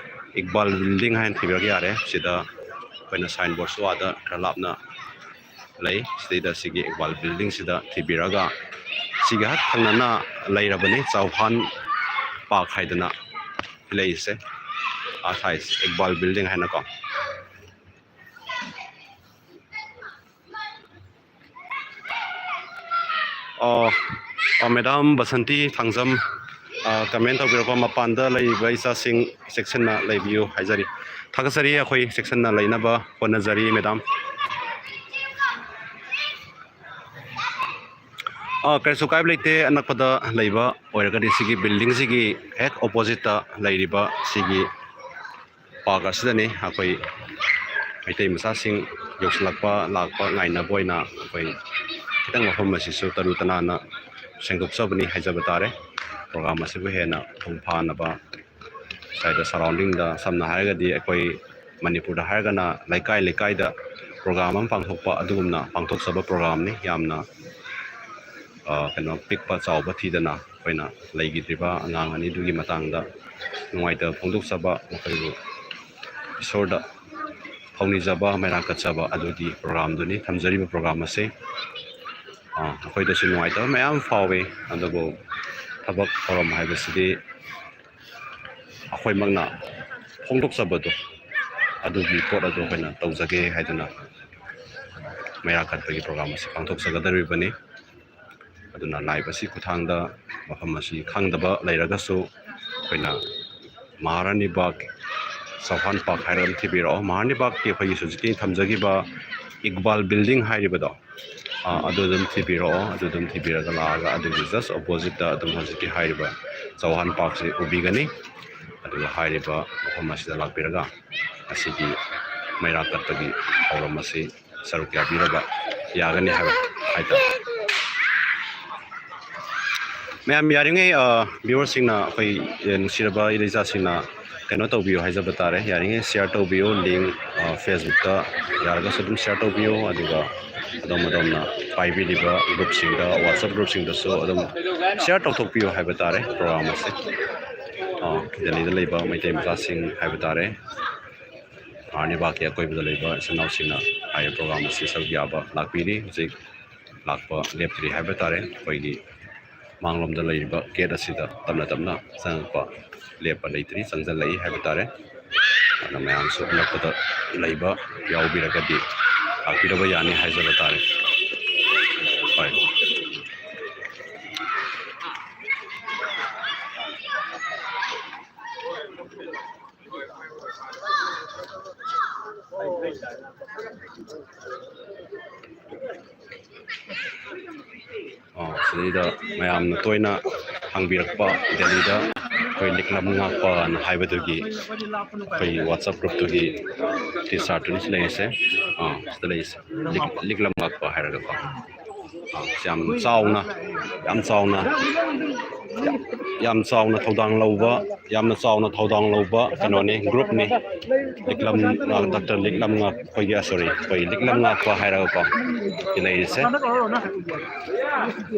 ꯏꯛꯕꯥꯜ ꯕꯤꯜꯗꯤꯡ ꯍꯥꯏꯅ ꯊꯤꯕꯤꯔꯛꯄ ꯌꯥꯔꯦ꯫ ꯁꯤꯗ ꯑꯩꯈꯣꯏꯅ ꯁꯥꯏꯟꯕꯣꯔꯗꯁꯨ ꯑꯥꯗ ꯈꯔ ꯂꯥꯞꯅ ꯂꯩ꯫ ꯁꯤꯗꯩꯗ ꯁꯤꯒꯤ ꯏꯛꯕꯥꯜ ꯕꯤꯜꯗꯤꯡꯁꯤꯗ ꯊꯤꯕꯤꯔꯒ ꯁꯤꯒ ꯍꯦꯛ ꯊꯪꯅꯅ ꯂꯩꯔꯕꯅꯤ ꯆꯥꯎꯐꯥꯟ ꯄꯥꯔꯛ ꯍꯥꯏꯗꯅ ꯂꯩꯔꯤꯁꯦ꯫ ꯑꯥ ꯁꯥꯏꯁ ꯏꯛꯕꯥꯜ ꯕꯤꯜꯗꯤꯡ ꯍꯥꯏꯅꯀꯣ꯫ ꯑꯣ, ꯑꯣ, ꯃꯦꯗꯥꯝ ꯕꯁꯟꯇꯤ ꯊꯥꯡꯖꯝ, ꯑ, ꯀꯃꯦꯟ ꯇꯧꯕꯤꯔꯛꯄ, "ꯃꯄꯥꯟꯗ ꯂꯩꯔꯤꯕ ꯏꯆꯥꯁꯤꯡ ꯆꯦꯛꯁꯤꯟꯅ ꯂꯩꯕꯤꯌꯨ" ꯍꯥꯏꯖꯔꯤ꯫ ꯊꯥꯒꯠꯆꯔꯤ, ꯑꯩꯈꯣꯏ ꯆꯦꯛꯁꯤꯟꯅ ꯂꯩꯅꯕ ꯍꯣꯠꯅꯖꯔꯤ, ꯃꯦꯗꯥꯝ꯫ ꯑ, ꯀꯔꯤꯁꯨ ꯀꯥꯏꯕ ꯂꯩꯇꯦ, ꯑꯅꯛꯄꯗ ꯂꯩꯕ ꯑꯣꯏꯔꯒꯗꯤ ꯁꯤꯒꯤ ꯕꯤꯜꯗꯤꯡꯁꯤꯒꯤ ꯍꯦꯛ ꯑꯣꯄꯣꯖꯤꯠꯇ ꯂꯩꯔꯤꯕ ꯁꯤꯒꯤ ꯄꯥꯔꯛ ꯑꯁꯤꯗꯅꯤ ꯑꯩꯈꯣꯏ ꯃꯩꯇꯩ ꯃꯆꯥꯁꯤꯡ ꯌꯧꯁꯤꯜꯂꯛꯄ, ꯂꯥꯛꯄ ꯉꯥꯏꯅꯕ ꯑꯣꯏꯅ ꯑꯩꯈꯣꯏ ꯈꯤꯇꯪ ꯃꯐꯝ ꯑꯁꯤꯁꯨ ꯇꯔꯨ ꯇꯅꯥꯟꯅ ꯁꯦꯡꯗꯣꯛꯆꯕꯅꯤ ꯍꯥꯏꯖꯕ ꯇꯥꯔꯦ꯫ ꯄ꯭ꯔꯣꯒ꯭ꯔꯥꯝ ꯑꯁꯤꯕꯨ ꯍꯦꯟꯅ ꯃꯄꯨꯡ ꯐꯥꯅꯕ, ꯁ꯭ꯋꯥꯏꯗ ꯁꯔꯥꯎꯟꯗꯤꯡꯗ, ꯁꯝꯅ ꯍꯥꯏꯔꯒꯗꯤ ꯑꯩꯈꯣꯏ ꯃꯅꯤꯄꯨꯔꯗ ꯍꯥꯏꯔꯒꯅ ꯂꯩꯀꯥꯏ ꯂꯩꯀꯥꯏꯗ ꯄ꯭ꯔꯣꯒ꯭ꯔꯥꯝ ꯑꯃ ꯄꯥꯡꯊꯣꯛꯄ, ꯑꯗꯨꯒꯨꯝꯅ ꯄꯥꯡꯊꯣꯛꯆꯕ ꯄ꯭ꯔꯣꯒ꯭ꯔꯥꯝꯅꯤ꯫ ꯌꯥꯝꯅ, ꯑ, ꯀꯩꯅꯣ, ꯄꯤꯛꯄ ꯆꯥꯎꯕ ꯊꯤꯗꯅ ꯑꯩꯈꯣꯏꯅ ꯂꯩꯈꯤꯗ꯭ꯔꯤꯕ ꯑꯉꯥꯡ ꯑꯅꯤꯗꯨꯒꯤ ꯃꯇꯥꯡꯗ ꯅꯨꯡꯉꯥꯏꯇꯕ ꯐꯣꯡꯗꯣꯛꯆꯕ, ꯃꯈꯣꯏꯕꯨ ꯏꯁꯣꯔꯗ ꯊꯧꯅꯤꯖꯕ, ꯃꯩꯔꯥ ꯀꯠꯆꯕ ꯑꯗꯨꯒꯤ ꯄ꯭ꯔꯣꯒ꯭ꯔꯥꯝꯗꯨꯅꯤ ꯊꯝꯖꯔꯤꯕ ꯄ꯭ꯔꯣꯒ꯭ꯔꯥꯝ ꯑꯁꯤ꯫ ꯑ, ꯑꯩꯈꯣꯏꯗꯁꯨ ꯅꯨꯡꯉꯥꯏꯇꯕ ꯃꯌꯥꯝ ꯐꯥꯎꯏ, ꯑꯗꯨꯕꯨ ꯊꯕꯛ ꯊꯧꯔꯝ ꯍꯥꯏꯕꯁꯤꯗꯤ ꯑꯩꯈꯣꯏꯃꯛꯅ ꯐꯣꯡꯗꯣꯛꯆꯕꯗꯣ, ꯑꯗꯨꯒꯤ ꯄꯣꯠ ꯑꯗꯨ ꯑꯩꯈꯣꯏꯅ ꯇꯧꯖꯒꯦ ꯍꯥꯏꯗꯨꯅ ꯃꯩꯔꯥ ꯀꯠꯄꯒꯤ ꯄ꯭ꯔꯣꯒ꯭ꯔꯥꯝ ꯑꯁꯤ ꯄꯥꯡꯊꯣꯛꯆꯒꯗꯧꯔꯤꯕꯅꯤ꯫ ꯑꯗꯨꯅ ꯂꯥꯏꯚ ꯑꯁꯤ ꯈꯨꯠꯊꯥꯡꯗ ꯃꯐꯝ ꯑꯁꯤ ꯈꯪꯗꯕ ꯂꯩꯔꯒꯁꯨ ꯑꯩꯈꯣꯏꯅ ꯃꯍꯥꯔꯥꯅꯤ ꯕꯥꯒ, ꯆꯧꯍꯥꯟ ꯄꯥꯔꯛ ꯍꯥꯏꯔꯒ ꯑꯗꯨꯝ ꯊꯤꯕꯤꯔꯛꯑꯣ꯫ ꯃꯍꯥꯔꯥꯅꯤ ꯕꯥꯒꯀꯤ ꯑꯩꯈꯣꯏꯒꯤ ꯍꯧꯖꯤꯛꯀꯤ ꯊꯝꯖꯈꯤꯕ ꯏꯛꯕꯥꯜ ꯕꯤꯜꯗꯤꯡ ꯍꯥꯏꯔꯤꯕꯗꯣ, ꯑ, ꯑꯗꯨ ꯑꯗꯨꯝ ꯊꯤꯕꯤꯔꯛꯑꯣ꯫ ꯑꯗꯨ ꯑꯗꯨꯝ ꯊꯤꯕꯤꯔꯒ ꯂꯥꯛꯑꯒ ꯑꯗꯨꯒꯤ just oppositeꯇ ꯑꯗꯨꯝ ꯍꯧꯖꯤꯛꯀꯤ ꯍꯥꯏꯔꯤꯕ ꯆꯧꯍꯥꯟ ꯄꯥꯔꯛꯁꯤ ꯎꯕꯤꯒꯅꯤ꯫ ꯑꯗꯨꯒ ꯍꯥꯏꯔꯤꯕ ꯃꯐꯝ ꯑꯁꯤꯗ ꯂꯥꯛꯄꯤꯔꯒ ꯑꯁꯤꯒꯤ ꯃꯩꯔꯥ ꯀꯠꯄꯒꯤ ꯊꯧꯔꯝ ꯑꯁꯤ ꯁꯔꯨꯛ ꯌꯥꯕꯤꯔꯕ ꯌꯥꯒꯅꯤ ꯍꯥꯏꯕ ꯍꯥꯏꯇꯥꯔꯦ꯫ ꯃꯌꯥꯝ ꯌꯥꯔꯤꯉꯩ, ꯑ, viewerꯁꯤꯡꯅ, ꯑꯩꯈꯣꯏ, ꯑ, ꯅꯨꯡꯁꯤꯔꯕ ꯏꯔꯩꯆꯥꯁꯤꯡꯅ ꯀꯩꯅꯣ ꯇꯧꯕꯤꯌꯨ ꯍꯥꯏꯖꯕ ꯇꯥꯔꯦ, ꯌꯥꯔꯤꯉꯩ share ꯇꯧꯕꯤꯌꯨ꯫ Link, ꯑ, Facebookꯇ ꯌꯥꯔꯒꯁꯨ ꯑꯗꯨꯝ share ꯇꯧꯕꯤꯌꯨ, ꯑꯗꯨꯒ ꯑꯗꯣꯝ ꯑꯗꯣꯝꯅ ꯄꯥꯏꯕꯤꯔꯤꯕ groupꯁꯤꯡꯗ, WhatsApp groupꯁꯤꯡꯗꯁꯨ ꯑꯗꯨꯝ share ꯇꯧꯊꯣꯛꯄꯤꯌꯨ ꯍꯥꯏꯕ ꯇꯥꯔꯦ ꯄ꯭ꯔꯣꯒ꯭ꯔꯥꯝ ꯑꯁꯦ꯫ ꯑ, ꯗꯦꯜꯂꯤꯗ ꯂꯩꯕ ꯃꯩꯇꯩ ꯃꯆꯥꯁꯤꯡ ꯍꯥꯏꯕ ꯇꯥꯔꯦ, ꯃꯍꯥꯔꯥꯅꯤ ꯕꯥꯒꯀꯤ ꯑꯀꯣꯏꯕꯗ ꯂꯩꯕ ꯏꯆꯤꯟ ꯏꯅꯥꯎꯁꯤꯡꯅ ꯍꯥꯏꯔꯤꯕ ꯄ꯭ꯔꯣꯒ꯭ꯔꯥꯝ ꯑꯁꯤ ꯁꯔꯨꯛ ꯌꯥꯕ ꯂꯥꯛꯄꯤꯔꯤ꯫ ꯍꯧꯖꯤꯛ ꯂꯥꯛꯄ ꯂꯦꯞꯇ꯭ꯔꯤ ꯍꯥꯏꯕ ꯇꯥꯔꯦ꯫ ꯑꯩꯈꯣꯏꯒꯤ ꯃꯥꯡꯂꯣꯝꯗ ꯂꯩꯔꯤꯕ gate ꯑꯁꯤꯗ ꯇꯞꯅ ꯇꯞꯅ ꯆꯪꯉꯛꯄ, ꯂꯦꯞꯄ ꯂꯩꯇ꯭ꯔꯤ, ꯆꯪꯁꯤꯜꯂꯛꯏ ꯍꯥꯏꯕ ꯇꯥꯔꯦ꯫ ꯑꯗꯨꯅ ꯃꯌꯥꯝꯁꯨ ꯑꯅꯛꯄꯗ ꯂꯩꯕ ꯌꯥꯎꯕꯤꯔꯒꯗꯤ ꯂꯥꯛꯄꯤꯔꯕ ꯌꯥꯅꯤ ꯍꯥꯏꯖꯕ ꯇꯥꯔꯦ꯫ ꯍꯣꯏ꯫ ꯑꯣ, ꯁꯤꯗꯩꯗ ꯃꯌꯥꯝꯅ ꯇꯣꯏꯅ ꯍꯪꯕꯤꯔꯛꯄ, ꯗꯦꯜꯂꯤꯗ ꯑꯩꯈꯣꯏ ꯂꯤꯛꯂꯝ ꯉꯥꯛꯄꯅ ꯍꯥꯏꯕꯗꯨꯒꯤ ꯑꯩꯈꯣꯏꯒꯤ WhatsApp groupꯇꯨꯒꯤ T-shirtꯇꯨꯅꯤ ꯁꯤ ꯂꯩꯔꯤꯁꯦ꯫ ꯑꯥ, ꯁꯤꯗ ꯂꯩꯔꯤꯁꯦ꯫ ꯂꯤꯛ-, ꯂꯤꯛꯂꯝ ꯉꯥꯛꯄ ꯍꯥꯏꯔꯒꯀꯣ꯫ ꯑꯥ, ꯁꯤ ꯌꯥꯝ ꯆꯥꯎꯅ, ꯌꯥꯝ ꯆꯥꯎꯅ, ꯌꯥꯝ ꯆꯥꯎꯅ ꯊꯧꯗꯥꯡ ꯂꯧꯕ, ꯌꯥꯝꯅ ꯆꯥꯎꯅ ꯊꯧꯗꯥꯡ ꯂꯧꯕ ꯀꯩꯅꯣꯅꯤ, groupꯅꯤ꯫ ꯂꯤꯛꯂꯝ, ꯑ, Doctor ꯂꯤꯛꯂꯝ ꯉꯥꯛ-, ꯑꯩꯈꯣꯏꯒꯤ, sorry, ꯑꯩꯈꯣꯏ ꯂꯤꯛꯂꯝ ꯉꯥꯛꯄ ꯍꯥꯏꯔꯒꯀꯣ ꯁꯤ ꯂꯩꯔꯤꯁꯦ꯫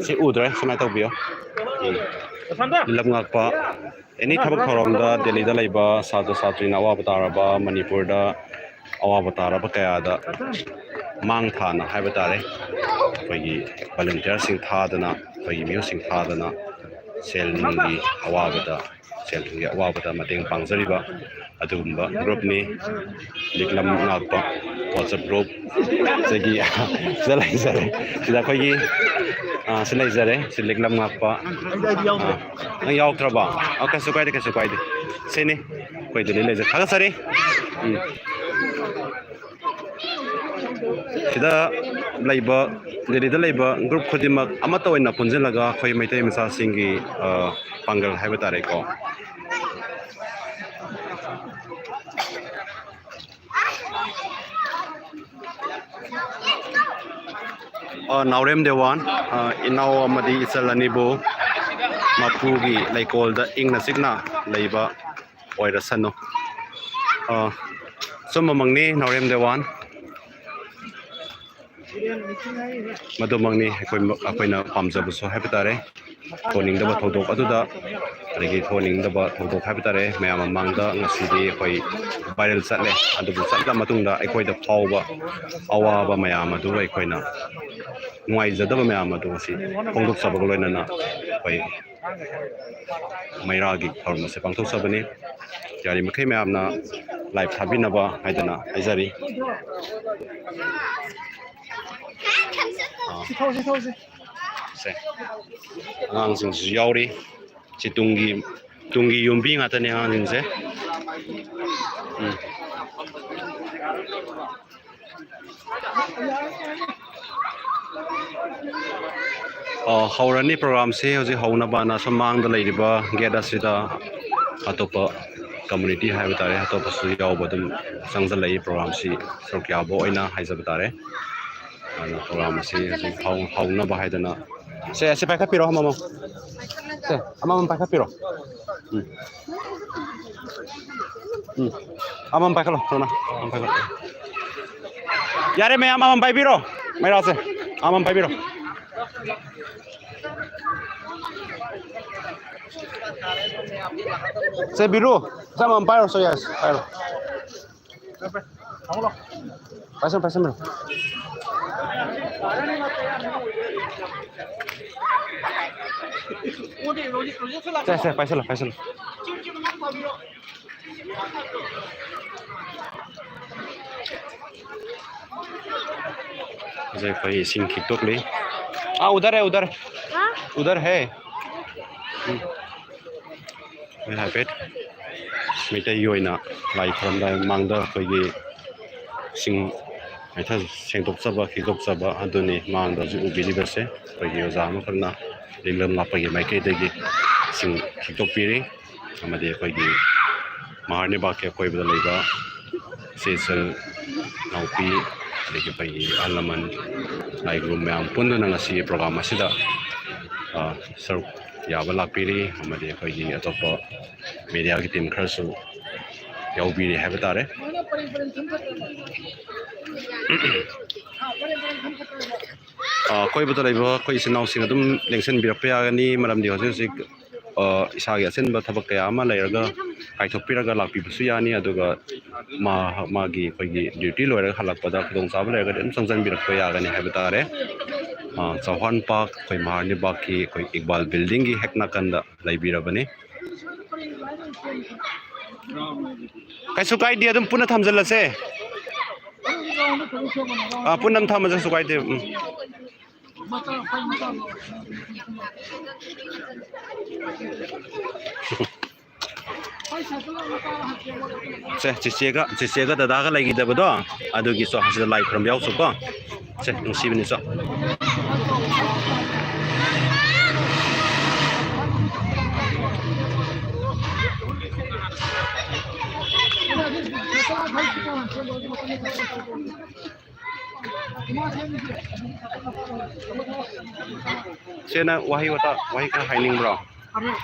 ꯁꯤ ꯎꯗ꯭ꯔꯦ, ꯁꯨꯃꯥꯏꯅ ꯇꯧꯕꯤꯌꯣ꯫ ꯎꯝ꯫ ꯂꯤꯛꯂꯝ ꯉꯥꯛꯄ, ꯑꯦꯅꯤ ꯊꯕꯛ ꯊꯧꯔꯝꯗ ꯗꯦꯜꯂꯤꯗ ꯂꯩꯕ ꯁꯥꯇ꯭ꯔ ꯁꯥꯇ꯭ꯔꯤꯅ ꯑꯋꯥꯕ ꯇꯥꯔꯕ, ꯃꯅꯤꯄꯨꯔꯗ ꯑꯋꯥꯕ ꯇꯥꯔꯕ ꯀꯌꯥꯗ ꯃꯥꯡ ꯊꯥꯅ ꯍꯥꯏꯕ ꯇꯥꯔꯦ, ꯑꯩꯈꯣꯏꯒꯤ ꯚꯣꯂꯨꯟꯇꯤꯌꯔꯁꯤꯡ ꯊꯥꯗꯅ, ꯑꯩꯈꯣꯏꯒꯤ ꯃꯤꯑꯣꯏꯁꯤꯡ ꯊꯥꯗꯅ ꯁꯦꯜ ꯅꯨꯡꯒꯤ ꯑꯋꯥꯕꯗ, ꯁꯦꯜ ꯊꯨꯝꯒꯤ ꯑꯋꯥꯕꯗ ꯃꯇꯦꯡ ꯄꯥꯡꯖꯔꯤꯕ ꯑꯗꯨꯒꯨꯝꯕ ꯒ꯭ꯔꯨꯞꯅꯤ꯫ ꯂꯤꯛꯂꯝ ꯉꯥꯛꯄ ꯋꯥꯆꯞ ꯒ꯭ꯔꯨꯞ꯫ ꯁꯤꯒꯤ ꯁꯤꯗ ꯂꯩꯖꯔꯦ꯫ ꯁꯤꯗ ꯑꯩꯈꯣꯏꯒꯤ, ꯑ, ꯁꯤ ꯂꯩꯖꯔꯦ꯫ ꯁꯤ ꯂꯤꯛꯂꯝ ꯉꯥꯛꯄ꯫ ꯑ, ꯅꯪ ꯌꯥꯎꯗ꯭ꯔꯕ? ꯑ, ꯀꯩꯁꯨ ꯀꯥꯏꯗꯦ, ꯀꯩꯁꯨ ꯀꯥꯏꯗꯦ꯫ ꯁꯤꯅꯤ ꯑꯩꯈꯣꯏ ꯗꯦꯜꯂꯤ ꯂꯩꯖꯔꯦ꯫ ꯊꯥꯒꯠꯆꯔꯤ꯫ ꯎꯝ꯫ ꯁꯤꯗ ꯂꯩꯕ, ꯗꯦꯜꯂꯤꯗ ꯂꯩꯕ ꯒ꯭ꯔꯨꯞ ꯈꯨꯗꯤꯡꯃꯛ ꯑꯃꯠꯇ ꯑꯣꯏꯅ ꯄꯨꯟꯁꯤꯜꯂꯒ ꯑꯩꯈꯣꯏ ꯃꯩꯇꯩ ꯃꯆꯥꯁꯤꯡꯒꯤ, ꯑ, ꯄꯥꯡꯒꯜ ꯍꯥꯏꯕ ꯇꯥꯔꯦꯀꯣ꯫ ꯑ, ꯅꯥꯎꯔꯦꯝ ꯗꯦꯋꯥꯟ, ꯑ, ꯏꯅꯥꯎ ꯑꯃꯗꯤ ꯏꯆꯜ ꯑꯅꯤꯕꯨ ꯃꯄꯨꯒꯤ ꯂꯩꯀꯣꯜꯗ ꯏꯪꯅ ꯆꯤꯛꯅ ꯂꯩꯕ ꯑꯣꯏꯔꯁꯅꯨ꯫ ꯑ, ꯑꯆꯨꯝꯕꯃꯛꯅꯤ, ꯅꯥꯎꯔꯦꯝ ꯗꯦꯋꯥꯟ꯫ ꯃꯗꯨꯃꯛꯅꯤ ꯑꯩꯈꯣꯏ, ꯑꯩꯈꯣꯏꯅ ꯄꯥꯝꯖꯕꯁꯨ ꯍꯥꯏꯕ ꯇꯥꯔꯦ꯫ ꯊꯣꯛꯍꯟꯅꯤꯡꯗꯕ ꯊꯧꯗꯣꯛ ꯑꯗꯨꯗ, ꯑꯗꯒꯤ ꯊꯣꯛꯍꯟꯅꯤꯡꯗꯕ ꯊꯧꯗꯣꯛ ꯍꯥꯏꯕ ꯇꯥꯔꯦ, ꯃꯌꯥꯝ ꯃꯃꯥꯡꯗ ꯉꯁꯤꯗꯤ ꯑꯩꯈꯣꯏ ꯚꯥꯏꯔꯦꯜ ꯆꯠꯂꯦ꯫ ꯑꯗꯨꯕꯨ ꯆꯠꯂ ꯃꯇꯨꯡꯗ ꯑꯩꯈꯣꯏꯗ ꯐꯥꯎꯕ ꯑꯋꯥꯕ ꯃꯌꯥꯝ ꯑꯗꯨ ꯑꯩꯈꯣꯏꯅ, ꯅꯨꯡꯉꯥꯏꯖꯗꯕ ꯃꯌꯥꯝ ꯑꯗꯨ ꯉꯁꯤ ꯐꯣꯡꯗꯣꯛꯆꯕꯒ ꯂꯣꯏꯅꯅ ꯑꯩꯈꯣꯏ ꯃꯩꯔꯥꯒꯤ ꯊꯧꯔꯝ ꯑꯁꯤ ꯄꯥꯡꯊꯣꯛꯆꯕꯅꯤ꯫ ꯌꯥꯔꯤꯃꯈꯩ ꯃꯌꯥꯝꯅ ꯂꯥꯏꯚ ꯊꯥꯕꯤꯅꯕ ꯍꯥꯏꯗꯅ ꯍꯥꯏꯖꯔꯤ꯫ ꯑꯥ꯫ ꯁꯦ꯫ ꯑꯉꯥꯡꯁꯤꯡꯁꯤꯁꯨ ꯌꯥꯎꯔꯤ꯫ ꯁꯤ ꯇꯨꯡꯒꯤ, ꯇꯨꯡꯒꯤ ꯌꯨꯝꯕꯤ ꯉꯥꯛꯇꯅꯤ ꯑꯉꯥꯡꯁꯤꯡꯁꯦ꯫ ꯎꯝ꯫ ꯑ, ꯍꯧꯔꯅꯤ ꯄ꯭ꯔꯣꯒ꯭ꯔꯥꯝꯁꯤ꯫ ꯍꯧꯖꯤꯛ ꯍꯧꯅꯕꯅ ꯁꯨꯝ ꯃꯥꯡꯗ ꯂꯩꯔꯤꯕ ꯒꯦꯠ ꯑꯁꯤꯗ ꯑꯇꯣꯞꯄ ꯀꯝꯃꯨꯅꯤꯇꯤ ꯍꯥꯏꯕ ꯇꯥꯔꯦ, ꯑꯇꯣꯞꯄꯁꯨ ꯌꯥꯎꯕ ꯑꯗꯨꯝ ꯆꯪꯁꯤꯜꯂꯛꯏ꯫ ꯄ꯭ꯔꯣꯒ꯭ꯔꯥꯝꯁꯤ ꯁꯔꯨꯛ ꯌꯥꯕ ꯑꯣꯏꯅ ꯍꯥꯏꯖꯕ ꯇꯥꯔꯦ꯫ ꯑꯗꯨꯅ ꯄ꯭ꯔꯣꯒ꯭ꯔꯥꯝ ꯑꯁꯤ ꯍꯧꯖꯤꯛ ꯍꯧ-, ꯍꯧꯅꯕ ꯍꯥꯏꯗꯅ꯫ ꯁꯦ, ꯑꯁꯤ ꯄꯥꯏꯈꯠꯄꯤꯔꯣ ꯑꯃꯃꯝ꯫ ꯁꯦ, ꯑꯃꯃꯝ ꯄꯥꯏꯈꯠꯄꯤꯔꯣ꯫ ꯎꯝ꯫ ꯎꯝ꯫ ꯑꯃꯃꯝ ꯄꯥꯏꯈꯠꯂꯣ, ꯁꯣꯝꯅ꯫ ꯑꯃꯃꯝ ꯄꯥꯏꯈꯠꯂꯣ꯫ ꯌꯥꯔꯦ, ꯃꯌꯥꯝ ꯑꯃꯃꯝ ꯄꯥꯏꯕꯤꯔꯣ꯫ ꯃꯩꯔꯥꯁꯦ, ꯑꯃꯃꯝ ꯄꯥꯏꯕꯤꯔꯣ꯫ ꯁꯦ, ꯕꯤꯔꯨ, ꯁꯦ, ꯑꯃꯃꯝ ꯄꯥꯏꯔꯣ, ꯁꯦ, ꯌꯥꯔꯦ, ꯄꯥꯏꯔꯣ꯫ ꯄꯥꯏꯁꯜꯂꯣ, ꯄꯥꯏꯁꯜꯂꯣ꯫ ꯁꯦ, ꯁꯦ, ꯄꯥꯏꯁꯜꯂꯣ, ꯄꯥꯏꯁꯜꯂꯣ꯫ ꯍꯧꯖꯤꯛ ꯑꯩꯈꯣꯏ ꯏꯁꯤꯡ ꯈꯤꯛꯇꯣꯛꯂꯤ꯫ ꯑꯥ, ꯎꯗꯔ ꯍꯦ, ꯎꯗꯔ꯫ ꯍꯥ? ꯎꯗꯔ ꯍꯦ꯫ ꯎꯝ꯫ ꯑꯩꯈꯣꯏ ꯍꯥꯏꯐꯦꯠ ꯃꯩꯇꯩꯒꯤ ꯑꯣꯏꯅ ꯂꯥꯏ ꯈꯨꯔꯝꯗꯥꯏ ꯃꯃꯥꯡꯗ ꯑꯩꯈꯣꯏꯒꯤ ꯏꯁꯤꯡ ꯃꯩꯊ-, ꯁꯦꯡꯗꯣꯛꯆꯕ, ꯈꯤꯛꯇꯣꯛꯆꯕ ꯑꯗꯨꯅꯤ ꯃꯥꯡꯗ ꯍꯧꯖꯤꯛ ꯎꯕꯤꯔꯤꯕꯁꯦ꯫ ꯑꯩꯈꯣꯏꯒꯤ ꯑꯣꯖꯥ ꯑꯃꯈꯛꯅ ꯏꯪꯂꯝ ꯂꯥꯛꯄꯒꯤ ꯃꯥꯏꯀꯩꯗꯒꯤ ꯏꯁꯤꯡ ꯈꯤꯛꯇꯣꯛꯄꯤꯔꯤ꯫ ꯑꯃꯗꯤ ꯑꯩꯈꯣꯏꯒꯤ ꯃꯍꯥꯔꯅꯤꯕꯥꯛꯀꯤ ꯑꯀꯣꯏꯕꯗ ꯂꯩꯕ ꯏꯆꯦ ꯏꯆꯜ ꯏꯅꯥꯎꯄꯤ, ꯑꯗꯒꯤ ꯑꯩꯈꯣꯏꯒꯤ ꯑꯍꯜ ꯂꯃꯟ, ꯂꯥꯏ ꯒꯨꯔꯨ ꯃꯌꯥꯝ ꯄꯨꯟꯗꯨꯅ ꯉꯁꯤꯒꯤ program ꯑꯁꯤꯗ, ꯑ, ꯁꯔꯨꯛ ꯌꯥꯕ ꯂꯥꯛꯄꯤꯔꯤ꯫ ꯑꯃꯗꯤ ꯑꯩꯈꯣꯏꯒꯤ ꯑꯇꯣꯞꯄ mediaꯒꯤ team ꯈꯔꯁꯨ ꯌꯥꯎꯕꯤꯔꯤ ꯍꯥꯏꯕ ꯇꯥꯔꯦ꯫ ꯑ, ꯑꯀꯣꯏꯕꯗ ꯂꯩꯕ ꯑꯩꯈꯣꯏ ꯏꯆꯤꯟ ꯏꯅꯥꯎꯁꯤꯡ ꯑꯗꯨꯝ ꯂꯦꯡꯁꯤꯟꯕꯤꯔꯛꯄ ꯌꯥꯒꯅꯤ, ꯃꯔꯝꯗꯤ ꯍꯧꯖꯤꯛ ꯍꯧꯖꯤꯛ, ꯑ, ꯏꯁꯥꯒꯤ ꯑꯆꯤꯟꯕ ꯊꯕꯛ ꯀꯌꯥ ꯑꯃ ꯂꯩꯔꯒ ꯀꯥꯏꯊꯣꯛꯄꯤꯔꯒ ꯂꯥꯛꯄꯤꯕꯁꯨ ꯌꯥꯅꯤ꯫ ꯑꯗꯨꯒ ꯃꯥ-, ꯃꯥꯒꯤ ꯑꯩꯈꯣꯏꯒꯤ duty ꯂꯣꯏꯔꯒ ꯍꯜꯂꯛꯄꯗ ꯈꯨꯗꯣꯡꯆꯥꯕ ꯂꯩꯔꯒꯗꯤ ꯑꯗꯨꯝ ꯆꯪꯁꯤꯟꯕꯤꯔꯛꯄ ꯌꯥꯒꯅꯤ ꯍꯥꯏꯕ ꯇꯥꯔꯦ꯫ ꯑ, ꯆꯧꯍꯥꯟ ꯄꯥꯛ, ꯑꯩꯈꯣꯏ ꯃꯍꯥꯔꯅꯤꯕꯥꯛꯀꯤ ꯑꯩꯈꯣꯏ ꯏꯛꯕꯥꯜ buildingꯒꯤ ꯍꯦꯛ ꯅꯥꯀꯟꯗ ꯂꯩꯕꯤꯔꯕꯅꯤ꯫ ꯀꯩꯁꯨ ꯀꯥꯏꯗꯦ, ꯑꯗꯨꯝ ꯄꯨꯟꯅ ꯊꯝꯖꯤꯜꯂꯁꯦ꯫ ꯑꯥ, ꯄꯨꯟꯅ ꯑꯗꯨꯝ ꯊꯝꯃꯁꯦ, ꯀꯩꯁꯨ ꯀꯥꯏꯗꯦ꯫ ꯎꯝ꯫ ꯁꯦ, ꯆꯤꯆꯦꯒ, ꯆꯤꯆꯦꯒ ꯗꯗꯥꯒ ꯂꯩꯈꯤꯗꯕꯗꯣ, ꯑꯗꯨꯒꯤꯁꯨ ꯑꯁꯤꯗ ꯂꯥꯏ ꯈꯨꯔꯨꯝꯕ ꯌꯥꯎꯁꯨꯀꯣ꯫ ꯁꯦ, ꯅꯨꯡꯁꯤꯕꯅꯤ, ꯆꯣ꯫ ꯁꯦ, ꯅꯪ ꯋꯥꯍꯩ ꯋꯥꯇꯥ, ꯋꯥꯍꯩ ꯈꯔ ꯍꯥꯏꯅꯤꯡꯕ꯭ꯔꯣ?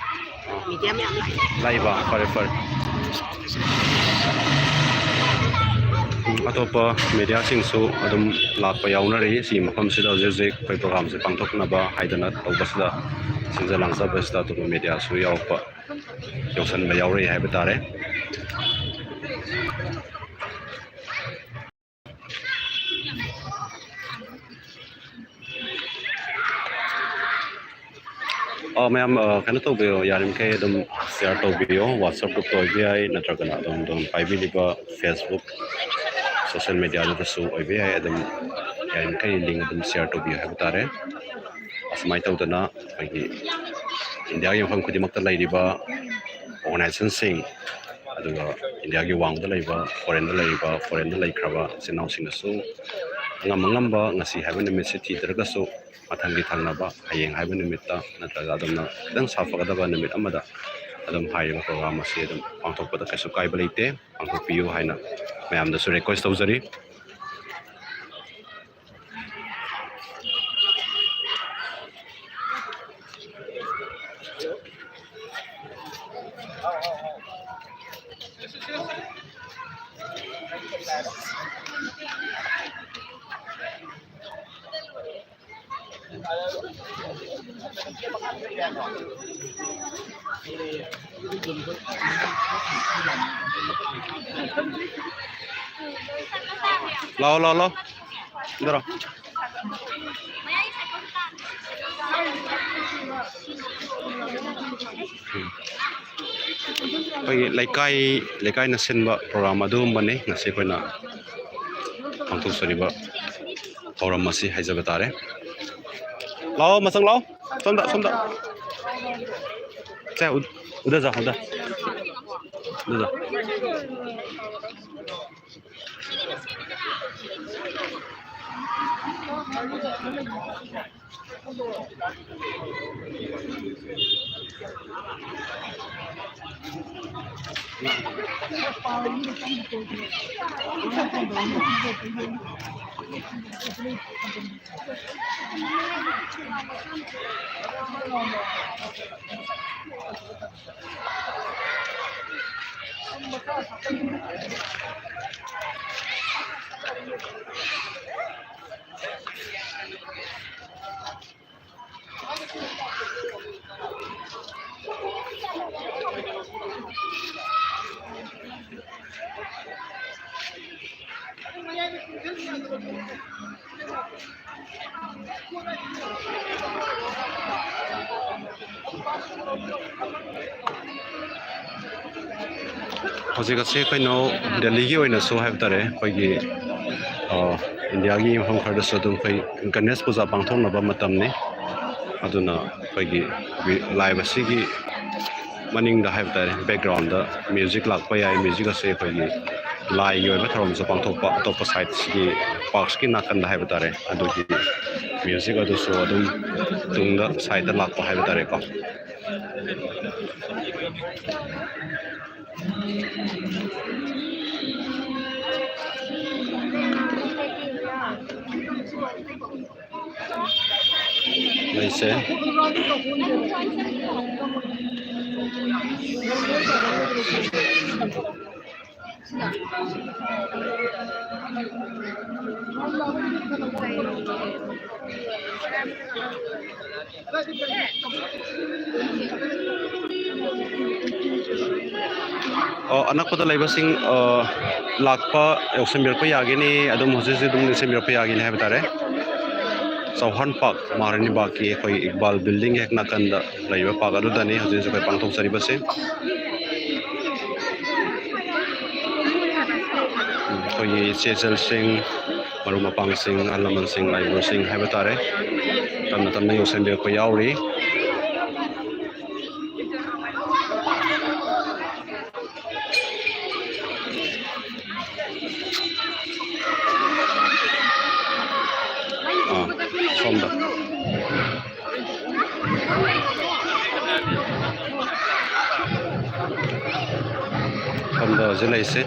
Media ꯃꯌꯥꯝ ꯂꯥꯛꯑꯦ꯫ ꯂꯥꯛꯏꯕ? ꯐꯔꯦ, ꯐꯔꯦ꯫ ꯎꯝ, ꯑꯇꯣꯞꯄ mediaꯁꯤꯡꯁꯨ ꯑꯗꯨꯝ ꯂꯥꯛꯄ ꯌꯥꯎꯅꯔꯤ꯫ ꯁꯤ ꯃꯐꯝꯁꯤꯗ ꯍꯧꯖꯤꯛ ꯍꯧꯖꯤꯛ ꯑꯩꯈꯣꯏ programꯁꯦ ꯄꯥꯡꯊꯣꯛꯅꯕ ꯍꯥꯏꯗꯅ ꯇꯧꯕꯁꯤꯗ, ꯁꯤꯟꯖ ꯂꯥꯡꯖꯕꯁꯤꯗ ꯑꯇꯣꯞꯄ mediaꯁꯨ ꯌꯥꯎꯔꯛꯄ, ꯌꯥꯎꯁꯟꯕ ꯌꯥꯎꯔꯛꯏ ꯍꯥꯏꯕ ꯇꯥꯔꯦ꯫ ꯑ, ꯃꯌꯥꯝ, ꯑ, ꯀꯩꯅꯣ ꯇꯧꯕꯤꯌꯣ, ꯌꯥꯔꯤꯃꯈꯩ ꯑꯗꯨꯝ share ꯇꯧꯕꯤꯌꯣ, WhatsApp group ꯇ ꯑꯣꯏꯕ ꯌꯥꯏ, ꯅꯠꯇ꯭ꯔꯒꯅ ꯑꯗꯨꯝ, ꯑꯗꯨꯝ ꯄꯥꯏꯕꯤꯔꯤꯕ Facebook social media ꯗꯁꯨ ꯑꯣꯏꯕ ꯌꯥꯏ꯫ ꯑꯗꯨꯝ ꯌꯥꯔꯤꯃꯈꯩ link ꯑꯗꯨꯝ share ꯇꯧꯕꯤꯌꯨ ꯍꯥꯏꯕ ꯇꯥꯔꯦ꯫ ꯑꯁꯨꯃꯥꯏꯅ ꯇꯧꯗꯅ ꯑꯩꯈꯣꯏꯒꯤ ꯏꯟꯗꯤꯌꯥꯒꯤ ꯃꯐꯝ ꯈꯨꯗꯤꯡꯃꯛꯇ ꯂꯩꯔꯤꯕ organization ꯁꯤꯡ, ꯑꯗꯨꯒ ꯏꯟꯗꯤꯌꯥꯒꯤ ꯋꯥꯡꯃꯗ ꯂꯩꯕ, foreign ꯗ ꯂꯩꯔꯤꯕ, foreign ꯗ ꯂꯩꯈ꯭ꯔꯕ ꯏꯆꯤꯟ ꯏꯅꯥꯎꯁꯤꯡꯅꯁꯨ ꯑꯉꯝ ꯑꯉꯝꯕ ꯉꯁꯤ ꯍꯥꯏꯕ ꯅꯨꯃꯤꯠꯁꯤ ꯊꯤꯗ꯭ꯔꯒꯁꯨ ꯃꯊꯪꯒꯤ ꯊꯪꯅꯕ ꯍꯌꯦꯡ ꯍꯥꯏꯕ ꯅꯨꯃꯤꯠꯇ ꯅꯠꯇ꯭ꯔꯒ ꯑꯗꯨꯝꯅ ꯈꯤꯇꯪ ꯁꯥꯐꯒꯗꯕ ꯅꯨꯃꯤꯠ ꯑꯃꯗ ꯑꯗꯨꯝ ꯍꯥꯏꯔꯤꯕ program ꯑꯁꯤ ꯑꯗꯨꯝ ꯄꯥꯡꯊꯣꯛꯄꯗ ꯀꯩꯁꯨ ꯀꯥꯏꯕ ꯂꯩꯇꯦ꯫ ꯄꯥꯡꯊꯣꯛꯄꯤꯌꯨ ꯍꯥꯏꯅ ꯃꯌꯥꯝꯗꯁꯨ request ꯇꯧꯖꯔꯤ꯫ ꯂꯥꯛꯑꯣ, ꯂꯥꯛꯑꯣ, ꯂꯥꯛꯑꯣ꯫ ꯏꯟꯗꯔꯣ꯫ ꯑꯩꯈꯣꯏꯒꯤ ꯂꯩꯀꯥꯏ, ꯂꯩꯀꯥꯏꯅ ꯁꯤꯟꯕ program ꯑꯗꯨꯒꯨꯝꯕꯅꯤ ꯉꯁꯤ ꯑꯩꯈꯣꯏꯅ ꯄꯥꯡꯊꯣꯛꯆꯔꯤꯕ ꯊꯧꯔꯝ ꯑꯁꯤ ꯍꯥꯏꯖꯕ ꯇꯥꯔꯦ꯫ ꯂꯥꯛꯑꯣ, ꯃꯆꯪ ꯂꯥꯛꯑꯣ꯫ ꯁꯣꯝꯗ, ꯁꯣꯝꯗ꯫ ꯁꯦ, ꯎ-, ꯎꯗ ꯖꯥ, ꯎꯗ꯫ ꯎꯗ ꯖꯥ꯫ ꯍꯧꯖꯤꯛ ꯑꯁꯤ ꯑꯩꯈꯣꯏꯅ ꯗꯦꯜꯂꯤꯒꯤ ꯑꯣꯏꯅꯁꯨ ꯍꯥꯏꯕ ꯇꯥꯔꯦ, ꯑꯩꯈꯣꯏꯒꯤ, ꯑ, ꯏꯟꯗꯤꯌꯥꯒꯤ ꯃꯐꯝ ꯈꯔꯗꯁꯨ ꯑꯗꯨꯝ ꯑꯩꯈꯣꯏ ꯒꯅꯦꯁ ꯄꯨꯖꯥ ꯄꯥꯡꯊꯣꯛꯅꯕ ꯃꯇꯝꯅꯤ꯫ ꯑꯗꯨꯅ ꯑꯩꯈꯣꯏꯒꯤ ꯂꯥꯏꯕ ꯑꯁꯤꯒꯤ ꯃꯅꯤꯡꯗ ꯍꯥꯏꯕ ꯇꯥꯔꯦ, ꯕꯦꯛꯒ꯭ꯔꯥꯎꯟꯗ ꯃ꯭ꯌꯨꯖꯤꯛ ꯂꯥꯛꯄ ꯌꯥꯏ꯫ ꯃ꯭ꯌꯨꯖꯤꯛ ꯑꯁꯦ ꯑꯩꯈꯣꯏꯒꯤ ꯂꯥꯏꯒꯤ ꯑꯣꯏꯕ ꯊꯧꯔꯝꯁꯨ ꯄꯥꯡꯊꯣꯛꯄ, ꯑꯇꯣꯞꯄ ꯁꯥꯏꯠꯁꯤꯒꯤ, ꯄꯥꯔꯛꯁꯀꯤ ꯅꯥꯀꯟꯗ ꯍꯥꯏꯕ ꯇꯥꯔꯦ, ꯑꯗꯨꯒꯤ ꯃ꯭ꯌꯨꯖꯤꯛ ꯑꯗꯨꯁꯨ ꯑꯗꯨꯝ ꯇꯨꯡꯗ ꯁꯥꯏꯠꯇ ꯂꯥꯛꯄ ꯍꯥꯏꯕ ꯇꯥꯔꯦꯀꯣ꯫ ꯂꯩꯁꯦ꯫ ꯑꯣ, ꯑꯅꯛꯄꯗ ꯂꯩꯕꯁꯤꯡ, ꯑ, ꯂꯥꯛꯄ ꯌꯧꯁꯤꯟꯕꯤꯔꯛꯄ ꯌꯥꯒꯅꯤ, ꯑꯗꯨꯝ ꯍꯧꯖꯤꯛ ꯍꯧꯖꯤꯛ ꯑꯗꯨꯝ ꯌꯧꯁꯤꯟꯕꯤꯔꯛꯄ ꯌꯥꯒꯅꯤ ꯍꯥꯏꯕ ꯇꯥꯔꯦ꯫ ꯆꯧꯍꯥꯟ ꯄꯥꯛ, ꯃꯍꯥꯔꯥꯅꯤ ꯕꯥꯒꯀꯤ ꯑꯩꯈꯣꯏ ꯏꯛꯕꯥꯜ ꯕꯤꯜꯗꯤꯡ ꯍꯦꯛ ꯅꯥꯀꯟꯗ ꯂꯩꯕ ꯄꯥꯛ ꯑꯗꯨꯗꯅꯤ ꯍꯧꯖꯤꯛ ꯍꯧꯖꯤꯛ ꯑꯩꯈꯣꯏ ꯄꯥꯡꯊꯣꯛꯆꯔꯤꯕꯁꯦ꯫ ꯑꯩꯈꯣꯏꯒꯤ ꯏꯆꯦ ꯏꯆꯜꯁꯤꯡ, ꯃꯔꯨꯞ ꯃꯄꯥꯡꯁꯤꯡ, ꯑꯍꯜ ꯂꯃꯟꯁꯤꯡ, ꯂꯥꯏꯕꯨꯁꯤꯡ ꯍꯥꯏꯕ ꯇꯥꯔꯦ, ꯇꯞꯅ ꯇꯞꯅ ꯌꯧꯁꯤꯟꯕꯤꯔꯛꯄ ꯌꯥꯎꯔꯤ꯫ ꯑꯥ, ꯁꯣꯝꯗ꯫ ꯁꯣꯝꯗ ꯍꯧꯖꯤꯛ ꯂꯩꯁꯦ꯫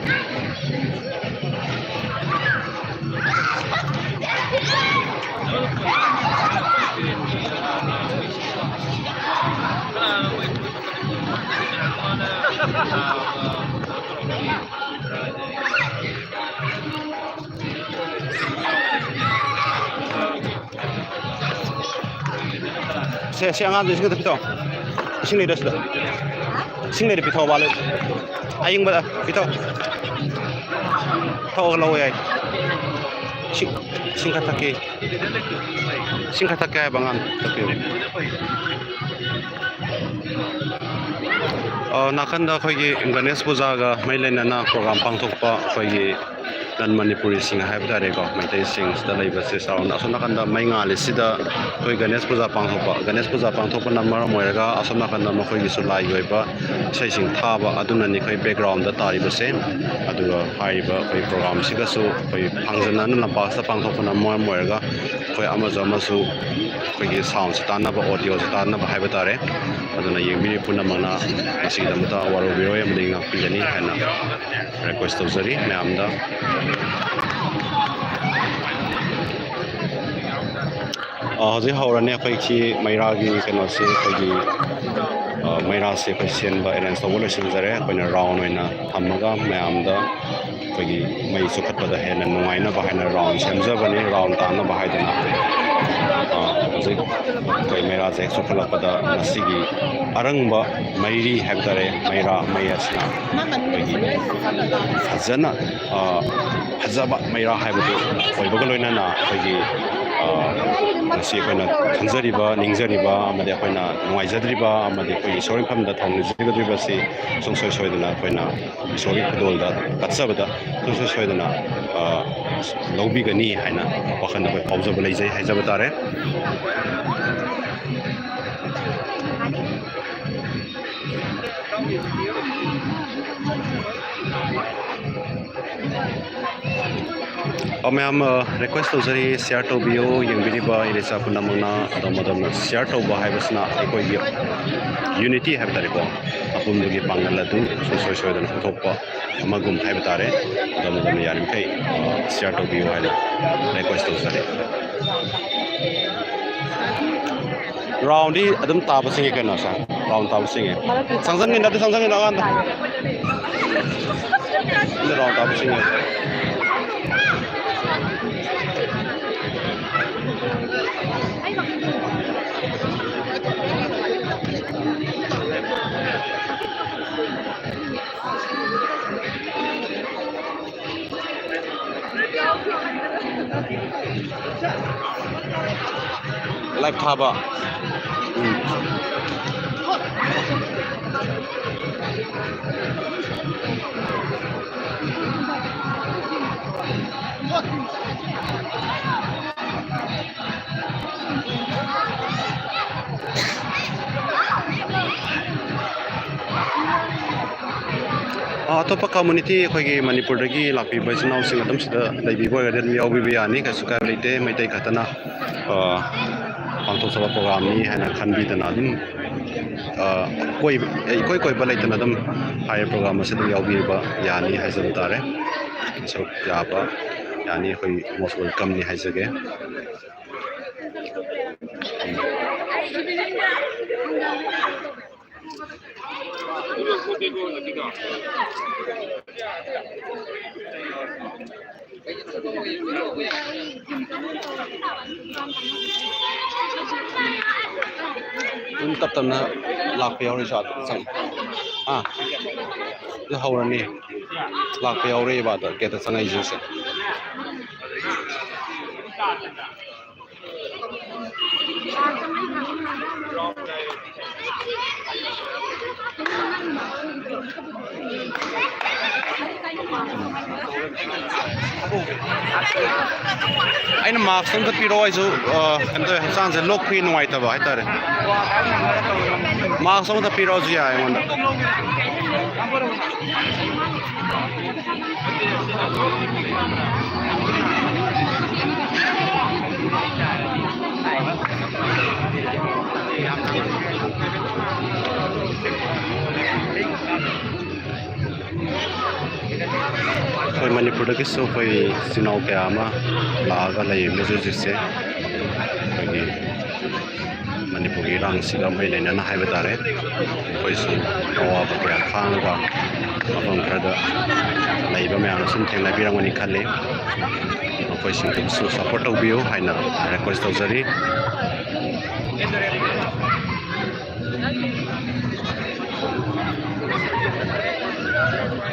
ꯁꯦ, ꯁꯤ ꯑꯉꯥꯡꯗꯣ ꯏꯁꯤꯡ ꯈꯤꯇ ꯄꯤꯊꯣꯛꯑꯣ꯫ ꯏꯁꯤꯡ ꯂꯩꯔ ꯁꯤꯗ꯫ ꯏꯁꯤꯡ ꯂꯩꯔ ꯄꯤꯊꯣꯛꯑꯣ, ꯕꯥꯂꯨ꯫ ꯑꯌꯤꯡꯕꯗ ꯄꯤꯊꯣꯛꯑꯣ꯫ ꯊꯛꯑꯒ ꯂꯧ ꯌꯥꯏ꯫ ꯏꯁꯤꯡ, ꯏꯁꯤꯡ ꯈꯔ ꯊꯛꯀꯦ꯫ ꯏꯁꯤꯡ ꯈꯔ ꯊꯛꯀꯦ ꯍꯥꯏꯕ ꯑꯉꯥꯡꯗꯣ꯫ ꯊꯛꯄꯤꯌꯨ꯫ ꯑ, ꯅꯥꯀꯟꯗ ꯑꯩꯈꯣꯏꯒꯤ ꯒꯅꯦꯁ ꯄꯨꯖꯥꯒ ꯃꯔꯤ ꯂꯩꯅꯅ ꯄ꯭ꯔꯣꯒ꯭ꯔꯥꯝ ꯄꯥꯡꯊꯣꯛꯄ ꯑꯩꯈꯣꯏꯒꯤ ꯅꯟ ꯃꯅꯤꯄꯨꯔꯤꯁꯤꯡ ꯍꯥꯏꯕ ꯇꯥꯔꯦꯀꯣ, ꯃꯩꯇꯩꯁꯤꯡꯁꯤꯗ ꯂꯩꯕꯁꯦ ꯆꯥꯎꯅ꯫ ꯑꯁꯣꯝ ꯅꯥꯀꯟꯗ ꯃꯩ ꯉꯥꯜꯂꯤꯁꯤꯗ ꯑꯩꯈꯣꯏ ꯒꯅꯦꯁ ꯄꯨꯖꯥ ꯄꯥꯡꯊꯣꯛꯄ, ꯒꯅꯦꯁ ꯄꯨꯖꯥ ꯄꯥꯡꯊꯣꯛꯄꯅ ꯃꯔꯝ ꯑꯣꯏꯔꯒ ꯑꯁꯣꯝ ꯅꯥꯀꯟꯗ ꯃꯈꯣꯏꯒꯤꯁꯨ ꯂꯥꯏꯒꯤ ꯑꯣꯏꯕ ꯏꯁꯩꯁꯤꯡ ꯊꯥꯕ ꯑꯗꯨꯅꯅꯤ ꯑꯩꯈꯣꯏ ꯕꯦꯛꯒ꯭ꯔꯥꯎꯟꯗ ꯇꯥꯔꯤꯕꯁꯦ꯫ ꯑꯗꯨꯒ ꯍꯥꯏꯔꯤꯕ ꯑꯩꯈꯣꯏ ꯄ꯭ꯔꯣꯒ꯭ꯔꯥꯝꯁꯤꯒꯁꯨ ꯑꯩꯈꯣꯏ ꯐꯪꯖꯟꯅꯅ ꯂꯝꯄꯥꯛꯁꯤꯗ ꯄꯥꯡꯊꯣꯛꯄꯅ ꯃꯔꯝ ꯑꯣꯏꯔꯒ ꯑꯩꯈꯣꯏ ꯑꯃꯁꯨ ꯑꯃꯁꯨ ꯑꯩꯈꯣꯏꯒꯤ ꯁꯥꯎꯟꯁꯦ ꯇꯥꯟꯅꯕ, ꯑꯣꯗꯤꯑꯣꯁꯦ ꯇꯥꯟꯅꯕ ꯍꯥꯏꯕ ꯇꯥꯔꯦ꯫ ꯑꯗꯨꯅ ꯌꯦꯡꯕꯤꯔꯤꯕ ꯄꯨꯝꯅꯃꯛꯅ ꯃꯁꯤꯒꯤꯗꯃꯛꯇ ꯋꯥꯔꯧꯕꯤꯔꯣꯏ ꯑꯃꯗꯤ ꯉꯥꯛꯄꯤꯒꯅꯤ ꯍꯥꯏꯅ ꯔꯤꯀ꯭ꯋꯦꯁ ꯇꯧꯖꯔꯤ ꯃꯌꯥꯝꯗ꯫ ꯑ, ꯍꯧꯖꯤꯛ ꯍꯧꯔꯅꯤ ꯑꯩꯈꯣꯏꯒꯤ ꯃꯩꯔꯥꯒꯤ ꯀꯩꯅꯣꯁꯤ, ꯑꯩꯈꯣꯏꯒꯤ, ꯑ, ꯃꯩꯔꯥꯁꯤ ꯑꯩꯈꯣꯏ ꯁꯦꯝꯕ, ꯑꯦꯔꯦꯟꯖ ꯇꯧꯕ ꯂꯣꯏꯁꯤꯟꯖꯔꯦ꯫ ꯑꯩꯈꯣꯏꯅ ꯔꯥꯎꯟ ꯑꯣꯏꯅ ꯊꯝꯃꯒ ꯃꯌꯥꯝꯗ ꯑꯩꯈꯣꯏꯒꯤ ꯃꯩ ꯆꯨꯈꯠꯄꯗ ꯍꯦꯟꯅ ꯅꯨꯡꯉꯥꯏꯅꯕ ꯍꯥꯏꯅ ꯔꯥꯎꯟ ꯁꯦꯝꯖꯕꯅꯤ, ꯔꯥꯎꯟ ꯇꯥꯅꯕ ꯍꯥꯏꯗꯅ꯫ ꯑ, ꯍꯧꯖꯤꯛ ꯑꯩꯈꯣꯏ ꯃꯩꯔꯥꯁꯦ ꯍꯦꯛ ꯆꯨꯈꯠꯂꯛꯄꯗ ꯉꯁꯤꯒꯤ ꯑꯔꯪꯕ ꯃꯩꯔꯤ ꯍꯥꯏꯕ ꯇꯥꯔꯦ, ꯃꯩꯔꯥ ꯃꯩ ꯑꯁꯤꯅ ꯑꯩꯈꯣꯏꯒꯤ ꯐꯖꯅ, ꯑ, ꯐꯖꯕ ꯃꯩꯔꯥ ꯍꯥꯏꯕꯗꯨ ꯑꯣꯏꯕꯒ ꯂꯣꯏꯅꯅ ꯑꯩꯈꯣꯏꯒꯤ, ꯑ, ꯉꯁꯤ ꯑꯩꯈꯣꯏꯅ ꯈꯟꯖꯔꯤꯕ, ꯅꯤꯡꯖꯔꯤꯕ ꯑꯃꯗꯤ ꯑꯩꯈꯣꯏꯅ ꯅꯨꯡꯉꯥꯏꯖꯗ꯭ꯔꯤꯕ ꯑꯃꯗꯤ ꯑꯩꯈꯣꯏꯒꯤ ꯏꯁꯣꯔ ꯏꯐꯝꯗ ꯊꯧꯅꯤꯖꯒꯗꯧꯔꯤꯕꯁꯤ ꯁꯨꯡꯁꯣꯏ ꯁꯣꯏꯗꯅ ꯑꯩꯈꯣꯏꯅ ꯏꯁꯣꯔꯒꯤ ꯈꯨꯗꯣꯜꯗ ꯀꯠꯆꯕꯗ ꯁꯨꯡꯁꯣꯏ ꯁꯣꯏꯗꯅ, ꯑ, ꯂꯧꯕꯤꯒꯅꯤ ꯍꯥꯏꯅ ꯋꯥꯈꯜꯗ ꯑꯩꯈꯣꯏ ꯐꯥꯎꯖꯕ ꯂꯩꯖꯩ ꯍꯥꯏꯖꯕ ꯇꯥꯔꯦ꯫ ꯑ, ꯃꯌꯥꯝ, ꯑ, ꯔꯤꯀ꯭ꯋꯦꯁ ꯇꯧꯖꯔꯤ, ꯁꯤꯌꯥꯔ ꯇꯧꯕꯤꯌꯨ꯫ ꯌꯦꯡꯕꯤꯔꯤꯕ ꯏꯔꯩꯆꯥ ꯄꯨꯝꯅꯃꯛꯅ ꯑꯗꯣꯝ ꯑꯗꯣꯝꯅ ꯁꯤꯌꯥꯔ ꯇꯧꯕ ꯍꯥꯏꯕꯁꯤꯅ ꯑꯩꯈꯣꯏꯒꯤ ꯌꯨꯅꯤꯇꯤ ꯍꯥꯏꯕ ꯇꯥꯔꯦꯀꯣ, ꯑꯄꯨꯟꯕꯒꯤ ꯄꯥꯡꯒꯜ ꯑꯗꯨ ꯁꯨꯡꯁꯣꯏ ꯁꯣꯏꯗꯅ ꯄꯨꯊꯣꯛꯄ ꯑꯃꯒꯨꯝ ꯍꯥꯏꯕ ꯇꯥꯔꯦ꯫ ꯑꯗꯣꯝ ꯑꯗꯣꯝꯅ ꯌꯥꯔꯤꯃꯈꯩ, ꯑ, ꯁꯤꯌꯥꯔ ꯇꯧꯕꯤꯌꯨ ꯍꯥꯏꯅ ꯔꯤꯀ꯭ꯋꯦꯁ ꯇꯧꯖꯔꯤ꯫ ꯔꯥꯎꯟꯗꯤ ꯑꯗꯨꯝ ꯇꯥꯕꯁꯤꯡꯒꯤ ꯀꯩꯅꯣ, ꯁꯥꯔ, ꯔꯥꯎꯟ ꯇꯥꯕꯁꯤꯡꯒꯤ꯫ ꯆꯪꯁꯤꯟꯈꯤꯅ, ꯑꯗꯨ ꯆꯪꯁꯤꯟꯈꯤꯅ ꯑꯉꯥꯡꯗ꯫ ꯑꯗꯨ ꯔꯥꯎꯟ ꯇꯥꯕꯁꯤꯡꯒꯤ꯫ ꯂꯥꯏꯚ ꯊꯥꯕ꯫ ꯎꯝ꯫ ꯑꯇꯣꯞꯄ ꯀꯝꯃ꯭ꯌꯨꯅꯤꯇꯤ, ꯑꯩꯈꯣꯏꯒꯤ ꯃꯅꯤꯄꯨꯔꯗꯒꯤ ꯂꯥꯛꯄꯤꯕ ꯏꯆꯤꯟ ꯏꯅꯥꯎꯁꯤꯡ ꯑꯗꯨꯝ ꯁꯤꯗ ꯂꯩꯕꯤꯕ ꯑꯣꯏꯔꯒꯗꯤ ꯑꯗꯨꯝ ꯌꯥꯎꯕꯤꯕ ꯌꯥꯅꯤ, ꯀꯩꯁꯨ ꯀꯥꯏꯕ ꯂꯩꯇꯦ꯫ ꯃꯩꯇꯩ ꯈꯛꯇꯅ, ꯑ, ꯄꯥꯡꯊꯣꯛꯆꯕ ꯄ꯭ꯔꯣꯒ꯭ꯔꯥꯝꯅꯤ ꯍꯥꯏꯅ ꯈꯟꯕꯤꯗꯅ ꯑꯗꯨꯝ, ꯑ, ꯀꯣꯏ-, ꯏꯀꯣꯏ ꯀꯣꯏꯕ ꯂꯩꯇꯅ ꯑꯗꯨꯝ ꯍꯥꯏꯔꯤꯕ ꯄ꯭ꯔꯣꯒ꯭ꯔꯥꯝ ꯑꯁꯤꯗ ꯌꯥꯎꯕꯤꯕ ꯌꯥꯅꯤ ꯍꯥꯏꯖꯕ ꯇꯥꯔꯦ꯫ ꯁꯔꯨꯛ ꯌꯥꯕ ꯌꯥꯅꯤ, ꯑꯩꯈꯣꯏ most welcome ꯅꯤ ꯍꯥꯏꯖꯒꯦ꯫ ꯑꯗꯨꯝ ꯇꯞ ꯇꯞꯅ ꯂꯥꯛꯄ ꯌꯥꯎꯔꯤꯁꯨ ꯑꯗꯨꯝ ꯆꯪꯉꯤ꯫ ꯑꯥ, ꯑꯗꯨ ꯍꯧꯔꯅꯤ꯫ ꯂꯥꯛꯄ ꯌꯥꯎꯔꯛꯑꯦꯕ ꯑꯗ ꯒꯦꯠꯇ ꯆꯪꯉꯛꯏꯁꯤꯡꯁꯦ꯫ ꯑꯩꯅ ꯃꯥꯛꯁ ꯑꯝꯇ ꯄꯤꯔꯛꯑꯣ, ꯑꯩꯁꯨ, ꯑ, ꯀꯩꯅꯣ ꯇꯧꯋꯦ, ꯍꯛꯆꯥꯡꯁꯦ ꯂꯣꯛ ꯈꯨꯏ ꯅꯨꯡꯉꯥꯏꯇꯕ ꯍꯥꯏꯇꯥꯔꯦ꯫ ꯃꯥꯛꯁ ꯑꯃꯇ ꯄꯤꯔꯛꯑꯣꯁꯨ ꯌꯥꯏ ꯑꯩꯉꯣꯟꯗ꯫ ꯑꯩꯈꯣꯏ ꯃꯅꯤꯄꯨꯔꯗꯒꯤꯁꯨ ꯑꯩꯈꯣꯏ ꯏꯆꯤꯟ ꯏꯅꯥꯎ ꯀꯌꯥ ꯑꯃ ꯂꯥꯛꯑꯒ ꯂꯩꯔꯤꯕꯅꯤ ꯍꯧꯖꯤꯛ ꯍꯧꯖꯤꯛꯁꯦ꯫ ꯑꯩꯈꯣꯏꯒꯤ ꯃꯅꯤꯄꯨꯔꯒꯤ ꯏꯔꯥꯡꯁꯤꯒ ꯃꯔꯤ ꯂꯩꯅꯅ ꯍꯥꯏꯕ ꯇꯥꯔꯦ, ꯑꯩꯈꯣꯏꯁꯨ ꯑꯋꯥꯕ ꯀꯌꯥ ꯈꯥꯡꯉꯒ ꯃꯐꯝ ꯈꯔꯗ ꯂꯩꯕ ꯃꯌꯥꯝꯅ ꯁꯨꯝ ꯊꯦꯡꯅꯕꯤꯔꯝꯒꯅꯤ ꯈꯜꯂꯤ꯫ ꯃꯈꯣꯏꯁꯤꯡꯗꯨꯁꯨ ꯁꯞꯄꯣꯔꯠ ꯇꯧꯕꯤꯌꯨ ꯍꯥꯏꯅ ꯔꯤꯀ꯭ꯋꯦꯁ ꯇꯧꯖꯔꯤ꯫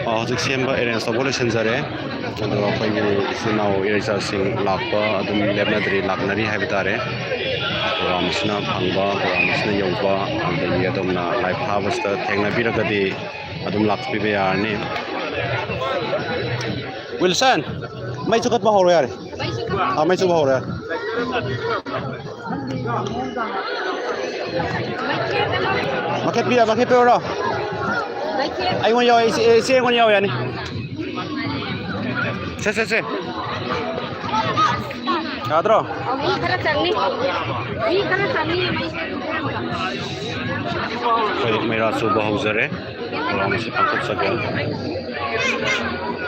ꯑ, ꯍꯧꯖꯤꯛ ꯁꯦꯝꯕ ꯑꯦꯔꯦꯟꯖ ꯇꯧꯕ ꯂꯣꯏꯁꯤꯟꯖꯔꯦ꯫ ꯑꯗꯨꯒ ꯑꯩꯈꯣꯏꯒꯤ ꯏꯆꯤꯜ ꯏꯅꯥꯎ ꯏꯔꯩꯆꯥꯁꯤꯡ ꯂꯥꯛꯄ ꯑꯗꯨꯝ ꯂꯦꯞꯅꯗ꯭ꯔꯤ, ꯂꯥꯛꯅꯔꯤ ꯍꯥꯏꯕ ꯇꯥꯔꯦ꯫ ꯄ꯭ꯔꯣꯒ꯭ꯔꯥꯝꯁꯤꯅ ꯐꯪꯕ, ꯄ꯭ꯔꯣꯒ꯭ꯔꯥꯝꯁꯤꯅ ꯌꯧꯕ, ꯑꯗꯒꯤ ꯑꯗꯣꯝꯅ ꯂꯥꯏꯚ ꯊꯥꯕꯁꯤꯗ ꯊꯦꯡꯅꯕꯤꯔꯒꯗꯤ ꯑꯗꯨꯝ ꯂꯥꯛꯄꯤꯕ ꯌꯥꯔꯅꯤ꯫ ꯋꯤꯜꯁꯟ, ꯃꯩ ꯆꯨꯈꯠꯄ ꯍꯧꯔꯣ ꯌꯥꯔꯦ꯫ ꯑꯥ, ꯃꯩ ꯆꯨꯕ ꯍꯧꯔꯣ ꯌꯥꯔꯦ꯫ ꯃꯈꯦꯠ ꯄꯤꯔ, ꯃꯈꯦꯠ ꯄꯤꯔꯣ꯫ ꯑꯩꯉꯣꯟꯗ ꯌꯥꯎꯋꯦ, ꯏꯆꯦ, ꯏꯆꯦ ꯑꯩꯉꯣꯟꯗ ꯌꯥꯎꯋꯦ, ꯌꯥꯅꯤ꯫ ꯁꯦ, ꯁꯦ, ꯁꯦ꯫ ꯌꯥꯗ꯭ꯔꯣ? ꯃꯤ ꯈꯔ ꯆꯪꯅꯤ꯫ ꯃꯤ ꯈꯔ ꯆꯪꯅꯤ꯫ ꯑꯩꯈꯣꯏ ꯃꯩꯔꯥ ꯆꯨꯕ ꯍꯧꯖꯔꯦ꯫ ꯄ꯭ꯔꯣꯒ꯭ꯔꯥꯝ ꯑꯁꯤ ꯄꯥꯡꯊꯣꯛꯆꯒꯦ꯫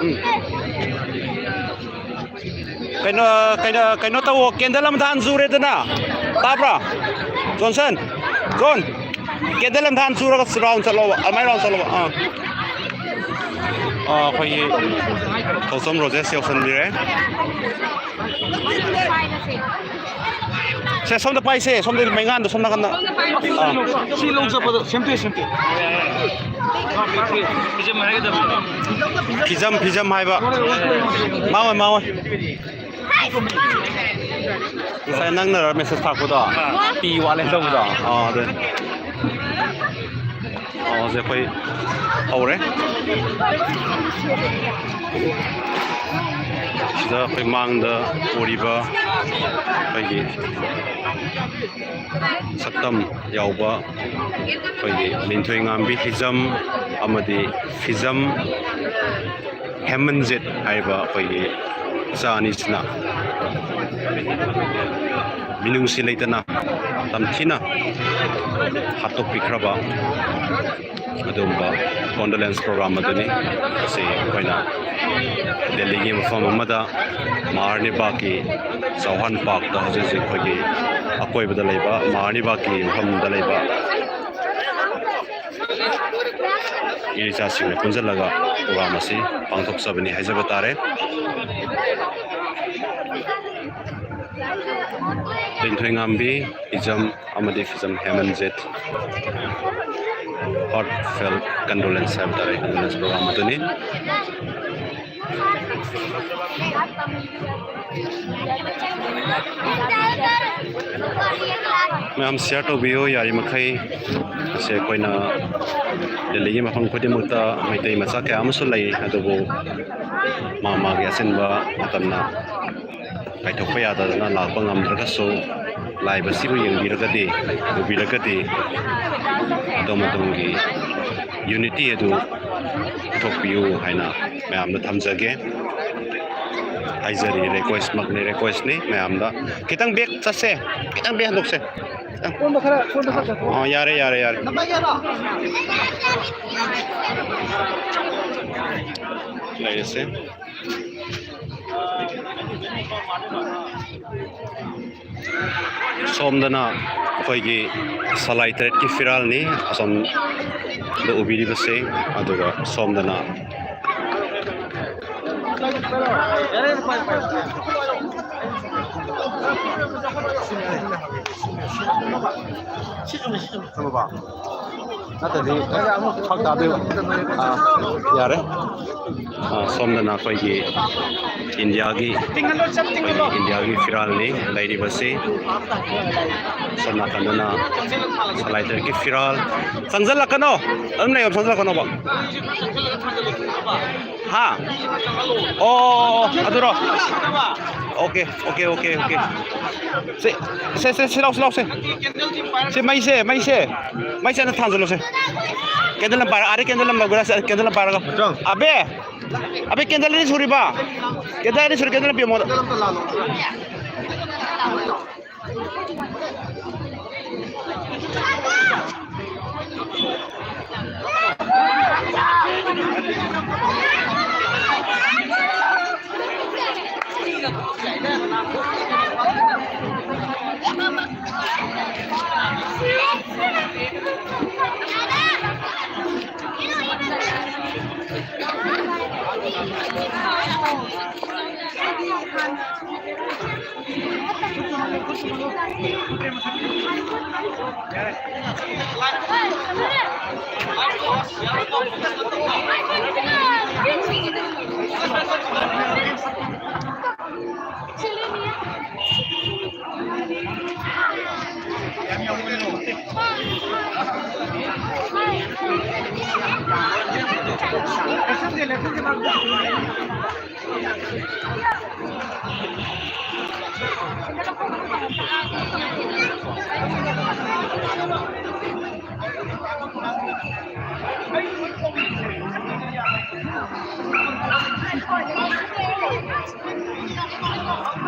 ꯎꯝ꯫ ꯀꯩꯅꯣ, ꯀꯩꯅꯣ, ꯀꯩꯅꯣ ꯇꯧꯋꯣ, ꯀꯦꯟꯗꯜ ꯑꯃ ꯊꯥꯟ ꯆꯨꯔꯦꯗꯅ꯫ ꯇꯥꯕ꯭ꯔꯥ? ꯖꯣꯟꯁꯟ, ꯖꯣꯟ, ꯀꯦꯟꯗꯜ ꯑꯃ ꯊꯥꯟ ꯆꯨꯔꯒ ꯔꯥꯎꯟ ꯆꯠꯂꯣꯕ, ꯑꯗꯨꯃꯥꯏꯅ ꯔꯥꯎꯟ ꯆꯠꯂꯣꯕ꯫ ꯑꯥ꯫ ꯑꯥ, ꯑꯩꯈꯣꯏꯒꯤ ꯊꯧꯁꯝ ꯔꯣꯖꯦꯁ ꯌꯧꯁꯟꯕꯤꯔꯦ꯫ ꯁꯦ, ꯁꯣꯝꯗ ꯄꯥꯏꯁꯦ, ꯁꯣꯝꯗ ꯃꯩꯉꯥꯟꯗꯣ ꯁꯣꯝ ꯅꯥꯀꯟꯗ꯫ ꯑꯥ꯫ ꯁꯤ ꯂꯧ ꯆꯠꯄꯗ ꯁꯦꯝꯇꯦ, ꯁꯦꯝꯇꯦ꯫ ꯐꯤꯖꯝ, ꯐꯤꯖꯝ ꯍꯥꯏꯕ꯫ ꯃꯥꯡꯉꯣꯏ, ꯃꯥꯡꯉꯣꯏ꯫ ꯉꯁꯥꯏ ꯅꯪꯅꯔ ꯃꯦꯁꯦꯖ ꯊꯥꯔꯛꯄꯗꯣ? ꯄꯤ ꯋꯥꯠꯂꯦ ꯇꯧꯕꯗꯣ? ꯑꯣ, ꯑꯗꯨ꯫ ꯑꯣ, ꯍꯧꯖꯤꯛ ꯑꯩꯈꯣꯏ ꯍꯧꯔꯦ꯫ ꯁꯤꯗ ꯑꯩꯈꯣꯏ ꯃꯥꯡꯗ ꯎꯔꯤꯕ ꯑꯩꯈꯣꯏꯒꯤ ꯁꯛꯇꯝ ꯌꯥꯎꯕ ꯑꯩꯈꯣꯏꯒꯤ ꯂꯤꯟꯊꯣꯏꯉꯥꯝꯕꯤ ꯍꯤꯖꯝ ꯑꯃꯗꯤ ꯐꯤꯖꯝ ꯍꯦꯃꯟꯖꯤꯠ ꯍꯥꯏꯔꯤꯕ ꯑꯩꯈꯣꯏꯒꯤ ꯏꯆꯥ ꯑꯅꯤꯁꯤꯅ ꯃꯤꯅꯨꯡꯁꯤ ꯂꯩꯇꯅ ꯇꯝꯊꯤꯅ ꯍꯥꯠꯇꯣꯛꯄꯤꯈ꯭ꯔꯕ ꯑꯗꯨꯒꯨꯝꯕ ꯀꯣꯟꯗꯣꯂꯦꯟꯁ ꯄ꯭ꯔꯣꯒ꯭ꯔꯥꯝ ꯑꯗꯨꯅꯤ꯫ ꯉꯁꯤ ꯑꯩꯈꯣꯏꯅ ꯗꯦꯜꯂꯤꯒꯤ ꯃꯐꯝ ꯑꯃꯗ ꯃꯍꯥꯔꯥꯅꯤ ꯕꯥꯒꯀꯤ ꯆꯧꯍꯥꯟ ꯄꯥꯔꯛꯇ ꯍꯧꯖꯤꯛ ꯍꯧꯖꯤꯛ ꯑꯩꯈꯣꯏꯒꯤ ꯑꯀꯣꯏꯕꯗ ꯂꯩꯕ ꯃꯍꯥꯔꯥꯅꯤ ꯕꯥꯒꯀꯤ ꯃꯐꯝꯗ ꯂꯩꯕ ꯏꯔꯤꯆꯥꯁꯤꯡꯅ ꯄꯨꯟꯁꯤꯜꯂꯒ ꯄ꯭ꯔꯣꯒ꯭ꯔꯥꯝ ꯑꯁꯤ ꯄꯥꯡꯊꯣꯛꯆꯕꯅꯤ ꯍꯥꯏꯖꯕ ꯇꯥꯔꯦ꯫ ꯂꯤꯟꯊꯣꯏꯉꯥꯝꯕꯤ ꯍꯤꯖꯝ ꯑꯃꯗꯤ ꯐꯤꯖꯝ ꯍꯦꯃꯟꯖꯤꯠ heartfelt condolence ꯍꯥꯏꯕ ꯇꯥꯔꯦ, condolence ꯄ꯭ꯔꯣꯒ꯭ꯔꯥꯝ ꯑꯗꯨꯅꯤ꯫ ꯃꯌꯥꯝ share ꯇꯧꯕꯤꯌꯨ ꯌꯥꯔꯤꯃꯈꯩ꯫ ꯑꯁꯦ ꯑꯩꯈꯣꯏꯅ ꯗꯦꯜꯂꯤꯒꯤ ꯃꯐꯝ ꯈꯨꯗꯤꯡꯃꯛꯇ ꯃꯩꯇꯩ ꯃꯆꯥ ꯀꯌꯥ ꯑꯃꯁꯨ ꯂꯩ, ꯑꯗꯨꯕꯨ ꯃꯥ ꯃꯥꯒꯤ ꯑꯆꯤꯟꯕ ꯃꯇꯝꯅ ꯀꯥꯏꯊꯣꯛꯄ ꯌꯥꯗꯗꯅ ꯂꯥꯛꯄ ꯉꯝꯗ꯭ꯔꯒꯁꯨ, live ꯑꯁꯤꯕꯨ ꯌꯦꯡꯕꯤꯔꯒꯗꯤ, ꯎꯕꯤꯔꯒꯗꯤ ꯑꯗꯣꯝ ꯑꯗꯣꯝꯒꯤ unity ꯑꯗꯨ ꯄꯨꯊꯣꯛꯄꯤꯌꯨ ꯍꯥꯏꯅ ꯃꯌꯥꯝꯗ ꯊꯝꯖꯒꯦ꯫ ꯍꯥꯏꯖꯔꯤ, request ꯃꯛꯅꯤ, request ꯅꯤ ꯃꯌꯥꯝꯗ꯫ ꯈꯤꯇꯪ back ꯆꯠꯁꯦ, ꯈꯤꯇꯪ back ꯍꯟꯗꯣꯛꯁꯦ꯫ ꯈꯤꯇꯪ꯫ ꯑꯣꯟꯕ ꯈꯔ, ꯑꯣꯟꯕ ꯈꯔ ꯆꯠꯊꯣꯛꯑꯣ꯫ ꯑꯣ, ꯌꯥꯔꯦ, ꯌꯥꯔꯦ, ꯌꯥꯔꯦ꯫ ꯅꯝꯕꯔ ꯀꯌꯥꯅꯣ? ꯂꯩꯔꯁꯦ꯫ ꯁꯣꯝꯗꯅ ꯑꯩꯈꯣꯏꯒꯤ ꯁꯂꯥꯏ ꯇꯔꯦꯠꯀꯤ ꯐꯤꯔꯥꯜꯅꯤ ꯑꯁꯣꯝꯗ ꯎꯕꯤꯔꯤꯕꯁꯦ, ꯑꯗꯨꯒ ꯁꯣꯝꯗꯅ ꯅꯠꯇ꯭ꯔꯗꯤ ꯑꯃꯨꯛ ꯐꯔꯛ ꯇꯥꯗꯣꯏꯕ꯫ ꯑꯥ, ꯌꯥꯔꯦ꯫ ꯑꯥ, ꯁꯣꯝꯗꯅ ꯑꯩꯈꯣꯏꯒꯤ ꯏꯟꯗꯤꯌꯥꯒꯤ, ꯑꯩꯈꯣꯏꯒꯤ ꯏꯟꯗꯤꯌꯥꯒꯤ ꯐꯤꯔꯥꯜꯅꯤ ꯂꯩꯔꯤꯕꯁꯤ꯫ ꯁꯣꯝ ꯅꯥꯀꯟꯗꯅ ꯁꯂꯥꯏ ꯇꯔꯦꯠꯀꯤ ꯐꯤꯔꯥꯜ꯫ ꯆꯪꯁꯤꯜꯂꯛꯀꯅꯣ, ꯑꯗꯨꯝ ꯂꯩꯌꯣ, ꯆꯪꯁꯤꯜꯂꯛꯀꯅꯣꯕ꯫ ꯍꯥ? ꯑꯣ, ꯑꯣ, ꯑꯣ, ꯑꯗꯨꯔꯣ? Okay, okay, okay, okay. ꯁꯦ, ꯁꯦ, ꯁꯦ, ꯁꯤ ꯂꯥꯎ, ꯁꯤ ꯂꯥꯎ, ꯁꯦ꯫ ꯁꯤ ꯃꯩꯁꯦ, ꯃꯩꯁꯦ꯫ ꯃꯩꯁꯦ ꯑꯝꯇ ꯊꯥꯟꯖꯜꯂꯣꯁꯦ꯫ Candle ꯑꯃ ꯄꯥꯏꯔ, ꯑꯥꯗ candle ꯑꯃ ꯂꯧꯒꯦꯔꯥ, ꯁꯤ candle ꯑꯃ ꯄꯥꯏꯔꯒ꯫ ꯑꯕꯦ! ꯑꯕꯦ, candle ꯑꯅꯤ ꯁꯨꯔꯤꯕ? Candle ꯑꯅꯤ ꯁꯨꯔꯤ, candle ꯑꯃ ꯄꯤꯌꯣ ꯃꯉꯣꯟꯗ꯫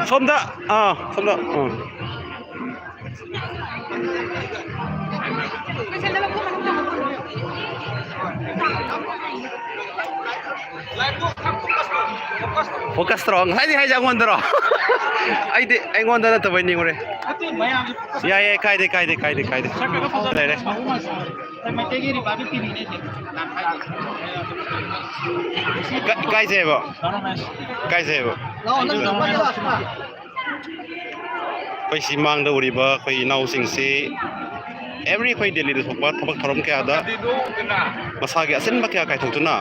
ꯁꯣꯝꯗ, ꯑꯥ, ꯁꯣꯝꯗ, ꯑꯥ꯫ ꯐꯣꯀꯁ ꯇꯧꯔꯣ꯫ ꯉꯁꯥꯏꯗꯤ ꯍꯥꯏꯁꯦ ꯑꯩꯉꯣꯟꯗꯔꯣ? ꯑꯩꯗꯤ ꯑꯩꯉꯣꯟꯗ ꯅꯠꯇꯕꯩ ꯅꯤꯡꯉꯨꯔꯦ꯫ ꯌꯥꯏ, ꯌꯥꯏ, ꯀꯥꯏꯗꯦ, ꯀꯥꯏꯗꯦ, ꯀꯥꯏꯗꯦ, ꯀꯥꯏꯗꯦ꯫ ꯂꯩꯔꯦ꯫ ꯃꯩꯇꯩꯒꯤ ꯔꯤꯄꯕ꯭ꯂꯤꯛ ꯇꯤꯚꯤꯅꯦ꯫ ꯀ-, ꯀꯥꯏꯖꯩꯕ? ꯀꯥꯏꯖꯩꯕ? ꯑꯩꯈꯣꯏ ꯁꯤ ꯃꯥꯡꯗ ꯎꯔꯤꯕ ꯑꯩꯈꯣꯏ ꯏꯅꯥꯎꯁꯤꯡꯁꯤ every ꯑꯩꯈꯣꯏ ꯗꯦꯜꯂꯤꯗ ꯊꯣꯛꯄ ꯊꯕꯛ ꯊꯧꯔꯝ ꯀꯌꯥꯗ ꯃꯁꯥꯒꯤ ꯑꯁꯤꯟꯕ ꯀꯌꯥ ꯀꯥꯏꯊꯣꯛꯇꯨꯅ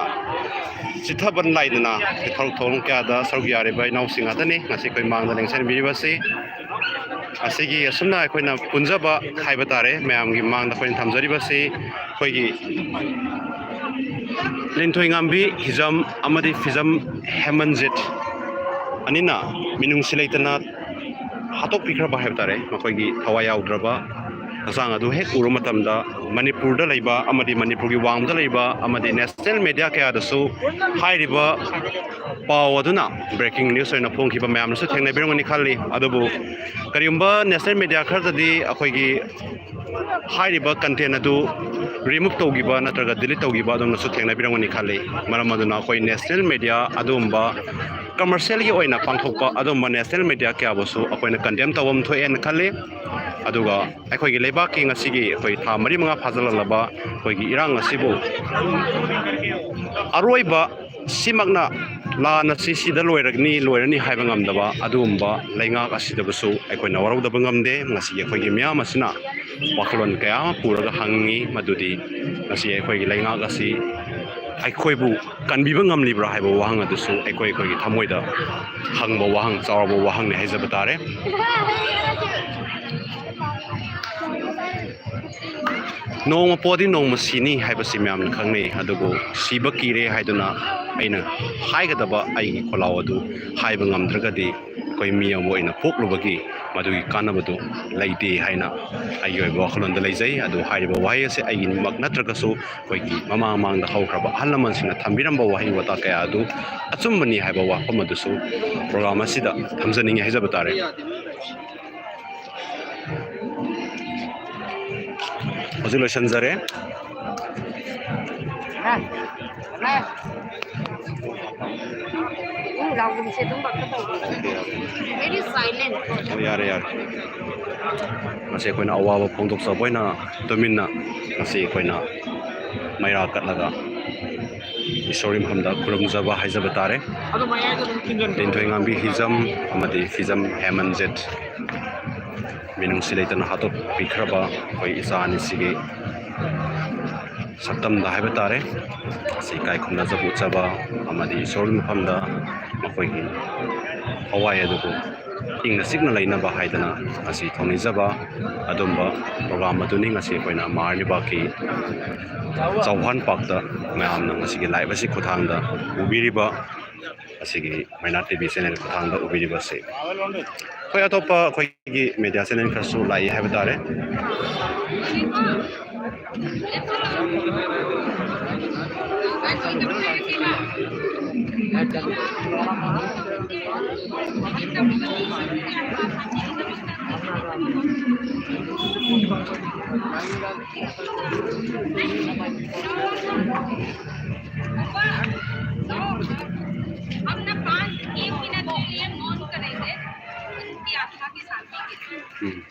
ꯆꯤꯠꯊꯕ ꯅꯥꯏꯗꯅ ꯊꯕꯛ ꯊꯧꯔꯝ ꯀꯌꯥꯗ ꯁꯔꯨꯛ ꯌꯥꯔꯤꯕ ꯏꯅꯥꯎꯁꯤꯡ ꯉꯥꯛꯇꯅꯤ ꯉꯁꯤ ꯑꯩꯈꯣꯏ ꯃꯥꯡꯗ ꯂꯦꯡꯁꯤꯟꯕꯤꯔꯤꯕꯁꯤ꯫ ꯑꯁꯤꯒꯤ ꯑꯁꯨꯝꯅ ꯑꯩꯈꯣꯏꯅ ꯄꯨꯟꯖꯕ ꯍꯥꯏꯕ ꯇꯥꯔꯦ, ꯃꯌꯥꯝꯒꯤ ꯃꯥꯡꯗ ꯑꯩꯈꯣꯏꯅ ꯊꯝꯖꯔꯤꯕꯁꯤ ꯑꯩꯈꯣꯏꯒꯤ ꯂꯤꯟꯊꯣꯏꯉꯥꯝꯕꯤ ꯍꯤꯖꯝ ꯑꯃꯗꯤ ꯐꯤꯖꯝ ꯍꯦꯃꯟꯖꯤꯠ ꯑꯅꯤꯅ ꯃꯤꯅꯨꯡꯁꯤ ꯂꯩꯇꯅ ꯍꯥꯠꯇꯣꯛꯄꯤꯈ꯭ꯔꯕ ꯍꯥꯏꯕ ꯇꯥꯔꯦ꯫ ꯃꯈꯣꯏꯒꯤ ꯊꯋꯥꯏ ꯌꯥꯎꯗ꯭ꯔꯕ ꯍꯛꯆꯥꯡ ꯑꯗꯨ ꯍꯦꯛ ꯎꯔꯨꯕ ꯃꯇꯝꯗ ꯃꯅꯤꯄꯨꯔꯗ ꯂꯩꯕ ꯑꯃꯗꯤ ꯃꯅꯤꯄꯨꯔꯒꯤ ꯋꯥꯡꯃꯗ ꯂꯩꯕ ꯑꯃꯗꯤ ꯅꯦꯁꯅꯦꯜ ꯃꯦꯗꯤꯌꯥ ꯀꯌꯥꯗꯁꯨ ꯍꯥꯏꯔꯤꯕ ꯄꯥꯎ ꯑꯗꯨꯅ ꯕ꯭ꯔꯦꯀꯤꯡ ꯅ꯭ꯌꯨꯁ ꯑꯣꯏꯅ ꯐꯣꯡꯈꯤꯕ ꯃꯌꯥꯝꯅꯁꯨ ꯊꯦꯡꯅꯕꯤꯔꯝꯒꯅꯤ ꯈꯜꯂꯤ꯫ ꯑꯗꯨꯕꯨ ꯀꯔꯤꯒꯨꯝꯕ ꯅꯦꯁꯅꯦꯜ ꯃꯦꯗꯤꯌꯥ ꯈꯔꯗꯗꯤ ꯑꯩꯈꯣꯏꯒꯤ ꯍꯥꯏꯔꯤꯕ ꯀꯟꯇꯦꯟ ꯑꯗꯨ ꯔꯤꯃꯨꯚ ꯇꯧꯈꯤꯕ ꯅꯠꯇ꯭ꯔꯒ ꯗꯤꯂꯤꯠ ꯇꯧꯈꯤꯕ ꯑꯗꯣꯝꯅꯁꯨ ꯊꯦꯡꯅꯕꯤꯔꯝꯒꯅꯤ ꯈꯜꯂꯤ꯫ ꯃꯔꯝ ꯑꯗꯨꯅ ꯑꯩꯈꯣꯏ ꯅꯦꯁꯅꯦꯜ ꯃꯦꯗꯤꯌꯥ ꯑꯗꯨꯒꯨꯝꯕ ꯀꯃꯔꯁꯤꯌꯦꯜꯒꯤ ꯑꯣꯏꯅ ꯄꯥꯡꯊꯣꯛꯄ ꯑꯗꯨꯒꯨꯝꯕ ꯅꯦꯁꯅꯦꯜ ꯃꯦꯗꯤꯌꯥ ꯀꯌꯥꯕꯨꯁꯨ ꯑꯩꯈꯣꯏꯅ ꯀꯟꯗꯦꯝ ꯇꯧꯐꯝ ꯊꯣꯛꯑꯦꯅ ꯈꯜꯂꯤ꯫ ꯑꯗꯨꯒ ꯑꯩꯈꯣꯏꯒꯤ ꯂꯩꯕꯥꯛꯀꯤ ꯉꯁꯤꯒꯤ ꯑꯩꯈꯣꯏ ꯊꯥ ꯃꯔꯤ ꯃꯉꯥ ꯐꯥꯖꯤꯜꯂꯛꯂꯕ ꯑꯩꯈꯣꯏꯒꯤ ꯏꯔꯥꯡ ꯑꯁꯤꯕꯨ ꯑꯔꯣꯏꯕ ꯁꯤꯃꯛꯅ ꯂꯥꯟ ꯑꯁꯤ ꯁꯤꯗ ꯂꯣꯏꯔꯒꯅꯤ, ꯂꯣꯏꯔꯅꯤ ꯍꯥꯏꯕ ꯉꯝꯗꯕ ꯑꯗꯨꯒꯨꯝꯕ ꯂꯩꯉꯥꯛ ꯑꯁꯤꯗꯕꯨꯁꯨ ꯑꯩꯈꯣꯏꯅ ꯋꯥꯔꯧꯗꯕ ꯉꯝꯗꯦ꯫ ꯉꯁꯤ ꯑꯩꯈꯣꯏꯒꯤ ꯃꯤꯌꯥꯝ ꯑꯁꯤꯅ ꯋꯥꯈꯜꯂꯣꯟ ꯀꯌꯥ ꯑꯃ ꯄꯨꯔꯒ ꯍꯪꯉꯤ, ꯃꯗꯨꯗꯤ ꯉꯁꯤ ꯑꯩꯈꯣꯏꯒꯤ ꯂꯩꯉꯥꯛ ꯑꯁꯤ ꯑꯩꯈꯣꯏꯕꯨ ꯀꯟꯕꯤꯕ ꯉꯝꯂꯤꯕ꯭ꯔꯥ ꯍꯥꯏꯕ ꯋꯥꯍꯪ ꯑꯗꯨꯁꯨ ꯑꯩꯈꯣꯏ ꯑꯩꯈꯣꯏꯒꯤ ꯊꯃꯣꯏꯗ ꯍꯪꯕ ꯋꯥꯍꯪ, ꯆꯥꯎꯔꯕ ꯋꯥꯍꯪꯅꯤ ꯍꯥꯏꯖꯕ ꯇꯥꯔꯦ꯫ ꯅꯣꯡꯃ ꯄꯣꯗꯤ ꯅꯣꯡꯃ ꯁꯤꯅꯤ ꯍꯥꯏꯕꯁꯤ ꯃꯌꯥꯝꯅ ꯈꯪꯅꯩ, ꯑꯗꯨꯕꯨ ꯁꯤꯕ ꯀꯤꯔꯦ ꯍꯥꯏꯗꯨꯅ ꯑꯩꯅ ꯍꯥꯏꯒꯗꯕ ꯑꯩꯒꯤ ꯈꯣꯜꯂꯥꯎ ꯑꯗꯨ ꯍꯥꯏꯕ ꯉꯝꯗ꯭ꯔꯒꯗꯤ ꯑꯩꯈꯣꯏ ꯃꯤ ꯑꯃ ꯑꯣꯏꯅ ꯄꯣꯛꯂꯨꯕꯒꯤ ꯃꯗꯨꯒꯤ ꯀꯥꯟꯅꯕꯗꯨ ꯂꯩꯇꯦ ꯍꯥꯏꯅ ꯑꯩꯒꯤ ꯑꯣꯏꯕ ꯋꯥꯈꯜꯂꯣꯟꯗ ꯂꯩꯖꯩ꯫ ꯑꯗꯨ ꯍꯥꯏꯔꯤꯕ ꯋꯥꯍꯩ ꯑꯁꯦ ꯑꯩꯒꯤꯃꯛ ꯅꯠꯇ꯭ꯔꯒꯁꯨ ꯑꯩꯈꯣꯏꯒꯤ ꯃꯃꯥꯡ ꯃꯃꯥꯡꯗ ꯍꯧꯈ꯭ꯔꯕ ꯑꯍꯜ ꯂꯃꯟꯁꯤꯡꯅ ꯊꯝꯕꯤꯔꯝꯕ ꯋꯥꯍꯩ ꯋꯥꯇꯥ ꯀꯌꯥ ꯑꯗꯨ ꯑꯆꯨꯝꯕꯅꯤ ꯍꯥꯏꯕ ꯋꯥꯐꯝ ꯑꯗꯨꯁꯨ ꯄ꯭ꯔꯣꯒ꯭ꯔꯥꯝ ꯑꯁꯤꯗ ꯊꯝꯖꯅꯤꯡꯉꯤ ꯍꯥꯏꯖꯕ ꯇꯥꯔꯦ꯫ ꯍꯧꯖꯤꯛ ꯂꯣꯏꯁꯤꯟꯖꯔꯦ꯫ ꯎꯝ, ꯂꯥꯎꯒꯨꯝꯁꯦ ꯑꯗꯨꯝ ꯕꯛꯇ ꯇꯧꯕꯅꯦ꯫ Very silent꯫ ꯑꯣ, ꯌꯥꯔꯦ, ꯌꯥꯔꯦ꯫ ꯉꯁꯤ ꯑꯩꯈꯣꯏꯅ ꯑꯋꯥꯕ ꯐꯣꯡꯗꯣꯛꯆꯕ ꯑꯣꯏꯅ ꯇꯨꯃꯤꯟꯅ ꯉꯁꯤ ꯑꯩꯈꯣꯏꯅ ꯃꯩꯔꯥ ꯀꯠꯂꯒ ꯏꯁꯣꯔꯒꯤ ꯃꯐꯝꯗ ꯈꯨꯔꯨꯝꯖꯕ ꯍꯥꯏꯖꯕ ꯇꯥꯔꯦ꯫ ꯂꯤꯟꯊꯣꯏ ꯉꯥꯝꯕꯤ ꯍꯤꯖꯝ ꯑꯃꯗꯤ ꯍꯤꯖꯝ ꯍꯦꯃꯟꯖꯦꯠ ꯃꯤꯅꯨꯡꯁꯤ ꯂꯩꯇꯅ ꯍꯥꯠꯇꯣꯛꯄꯤꯈ꯭ꯔꯕ ꯑꯩꯈꯣꯏ ꯏꯆꯥ ꯑꯅꯤꯁꯤꯒꯤ ꯁꯛꯇꯝꯗ ꯍꯥꯏꯕ ꯇꯥꯔꯦ꯫ ꯑꯁꯤ ꯏꯀꯥꯏ ꯈꯨꯝꯅꯖꯕ ꯎꯠꯆꯕ ꯑꯃꯗꯤ ꯏꯁꯣꯔꯒꯤ ꯃꯐꯝꯗ ꯃꯈꯣꯏꯒꯤ ꯊꯋꯥꯏ ꯑꯗꯨꯕꯨ ꯏꯪꯅ ꯆꯤꯛꯅ ꯂꯩꯅꯕ ꯍꯥꯏꯗꯅ ꯉꯁꯤ ꯊꯧꯅꯤꯖꯕ ꯑꯗꯨꯝꯕ ꯄ꯭ꯔꯣꯒ꯭ꯔꯥꯝ ꯑꯗꯨꯅꯤ ꯉꯁꯤ ꯑꯩꯈꯣꯏꯅ ꯃꯍꯥꯔꯥꯅꯤꯕꯥꯒꯀꯤ ꯆꯧꯍꯥꯟ ꯄꯥꯛꯇ ꯃꯌꯥꯝꯅ ꯉꯁꯤꯒꯤ ꯂꯥꯏꯚ ꯑꯁꯤ ꯈꯨꯠꯊꯥꯡꯗ ꯎꯕꯤꯔꯤꯕ ꯑꯁꯤꯒꯤ ꯃꯩꯅꯥ ꯇꯤ ꯚꯤ ꯆꯦꯅꯦꯜ ꯈꯨꯠꯊꯥꯡꯗ ꯎꯕꯤꯔꯤꯕꯁꯤ꯫ ꯑꯩꯈꯣꯏ ꯑꯇꯣꯞꯄ ꯑꯩꯈꯣꯏꯒꯤ ꯃꯦꯗꯤꯌꯥ ꯆꯦꯅꯦꯜ ꯈꯔꯁꯨ ꯂꯥꯛꯏ ꯍꯥꯏꯕ ꯇꯥꯔꯦ꯫ हम ना पाँच, एक मिनट के लिए मौन करेंगे, उनकी आत्मा की शांति के लिए। हम्म।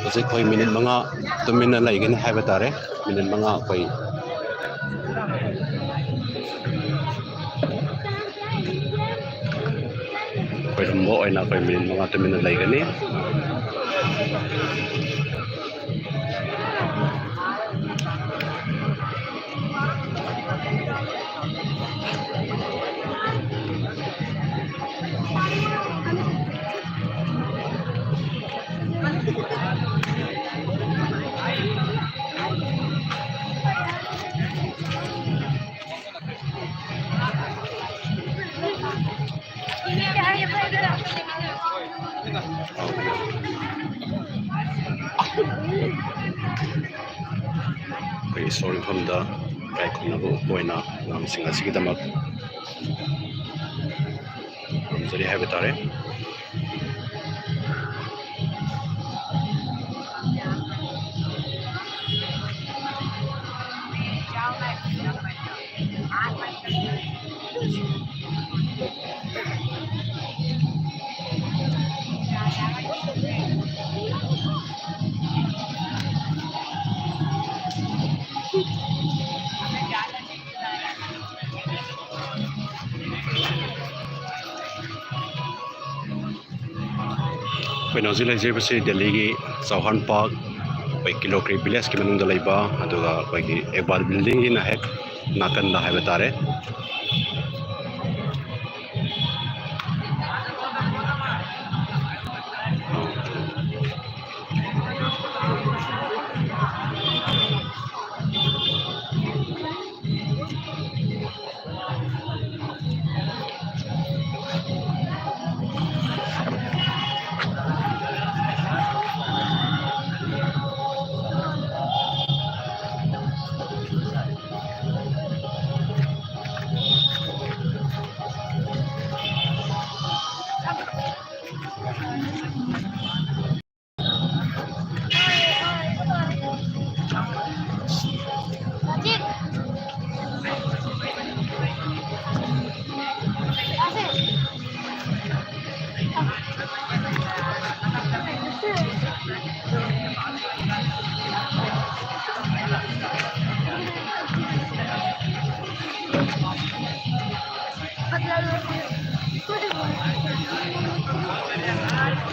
ꯍꯧꯖꯤꯛ ꯑꯩꯈꯣꯏ ꯃꯤꯅꯤꯠ ꯃꯉꯥ ꯇꯨꯃꯤꯟꯅ ꯂꯩꯒꯅꯤ ꯍꯥꯏꯕ ꯇꯥꯔꯦ꯫ ꯃꯤꯅꯤꯠ ꯃꯉꯥ ꯑꯩꯈꯣꯏ ꯂꯣꯏꯔꯝꯕ ꯑꯣꯏꯅ ꯑꯩꯈꯣꯏ ꯃꯤꯅꯤꯠ ꯃꯉꯥ ꯇꯨꯃꯤꯟꯅ ꯂꯩꯒꯅꯤ꯫ ꯑꯩꯈꯣꯏ ꯏꯁꯣꯔ ꯃꯐꯝꯗ ꯏꯀꯥꯏ ꯈꯨꯝꯅꯕ ꯎꯠꯄ ꯑꯣꯏꯅ ꯑꯉꯥꯡꯁꯤꯡ ꯑꯁꯤꯒꯤꯗꯃꯛ ꯉꯝꯖꯔꯤ ꯍꯥꯏꯕ ꯇꯥꯔꯦ꯫ ꯑꯩꯈꯣꯏꯅ ꯍꯧꯖꯤꯛ ꯂꯩꯖꯔꯤꯕꯁꯤ ꯗꯦꯜꯂꯤꯒꯤ ꯆꯧꯍꯥꯟ ꯄꯥꯛ, ꯑꯩꯈꯣꯏ ꯀꯤꯂꯣꯀ꯭ꯔꯤ ꯚꯤꯂꯦꯖꯀꯤ ꯃꯅꯨꯡꯗ ꯂꯩꯕ, ꯑꯗꯨꯒ ꯑꯩꯈꯣꯏꯒꯤ ꯏꯛꯕꯥꯜ ꯕꯤꯜꯗꯤꯡꯒꯤꯅ ꯍꯦꯛ ꯅꯥꯀꯟꯗ ꯍꯥꯏꯕ ꯇꯥꯔꯦ꯫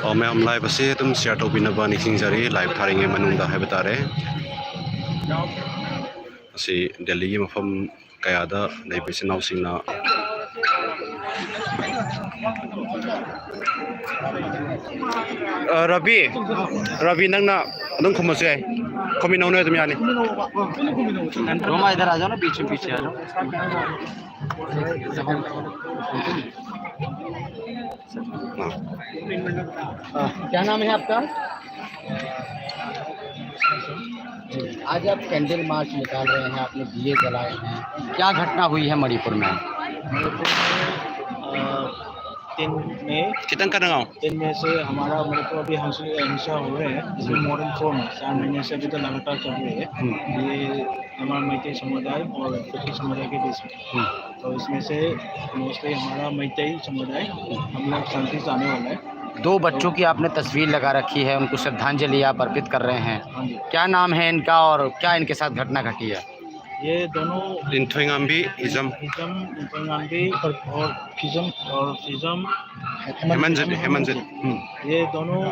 ꯑꯣ, ꯃꯌꯥꯝ live ꯑꯁꯤ ꯑꯗꯨꯝ share ꯇꯧꯕꯤꯅꯕ ꯅꯤꯡꯁꯤꯡꯖꯔꯤ, live ꯊꯥꯔꯤꯉꯩ ꯃꯅꯨꯡꯗ ꯍꯥꯏꯕ ꯇꯥꯔꯦ꯫ ꯑꯁꯤ ꯗꯦꯜꯂꯤꯒꯤ ꯃꯐꯝ ꯀꯌꯥꯗ ꯂꯩꯕ ꯏꯆꯤꯟ ꯏꯅꯥꯎꯁꯤꯡꯅ꯫ ꯑ, ꯔꯕꯤ, ꯔꯕꯤ, ꯅꯪꯅ ꯑꯗꯨꯝ ꯈꯨꯝꯃꯁꯨ ꯌꯥꯏ, ꯈꯨꯝꯃꯤꯟꯅꯧ, ꯅꯣꯏ ꯑꯗꯨꯝ ꯌꯥꯅꯤ꯫ रोमा, इधर आ जाओ ना, पीछे पीछे आ जाओ। हाँ। क्या नाम है आपका? आज आप कैंडल मार्च निकाल रहे हैं, आपने दिए जलाए हैं, क्या घटना हुई है मणिपुर में? मणिपुर में, अ, तीन मई, कितन का नगाओ? तीन मई से हमारा मणिपुर अभी हिंस-, हिंसा हो रहे हैं, इसमें more than four months, चार महीने से अभी तो लगातार चल रही है। हम्म। ये हमारा मैत्री समुदाय और कुकी समुदाय के बीच में। हम्म। तो इसमें से mostly हमारा मैत्री समुदाय, हम लोग शांति से आने वाला है। दो बच्चों की आपने तस्वीर लगा रखी है, उनको श्रद्धांजलि आप अर्पित कर रहे हैं। हाँ जी। क्या नाम है इनका और क्या इनके साथ घटना घटी है? ये दोनों लिंथोइंगाम्बी, इजम। इजम, लिंथोइंगाम्बी और फिजम, और फिजम हेमंत, हेमंत। हम्म। ये दोनों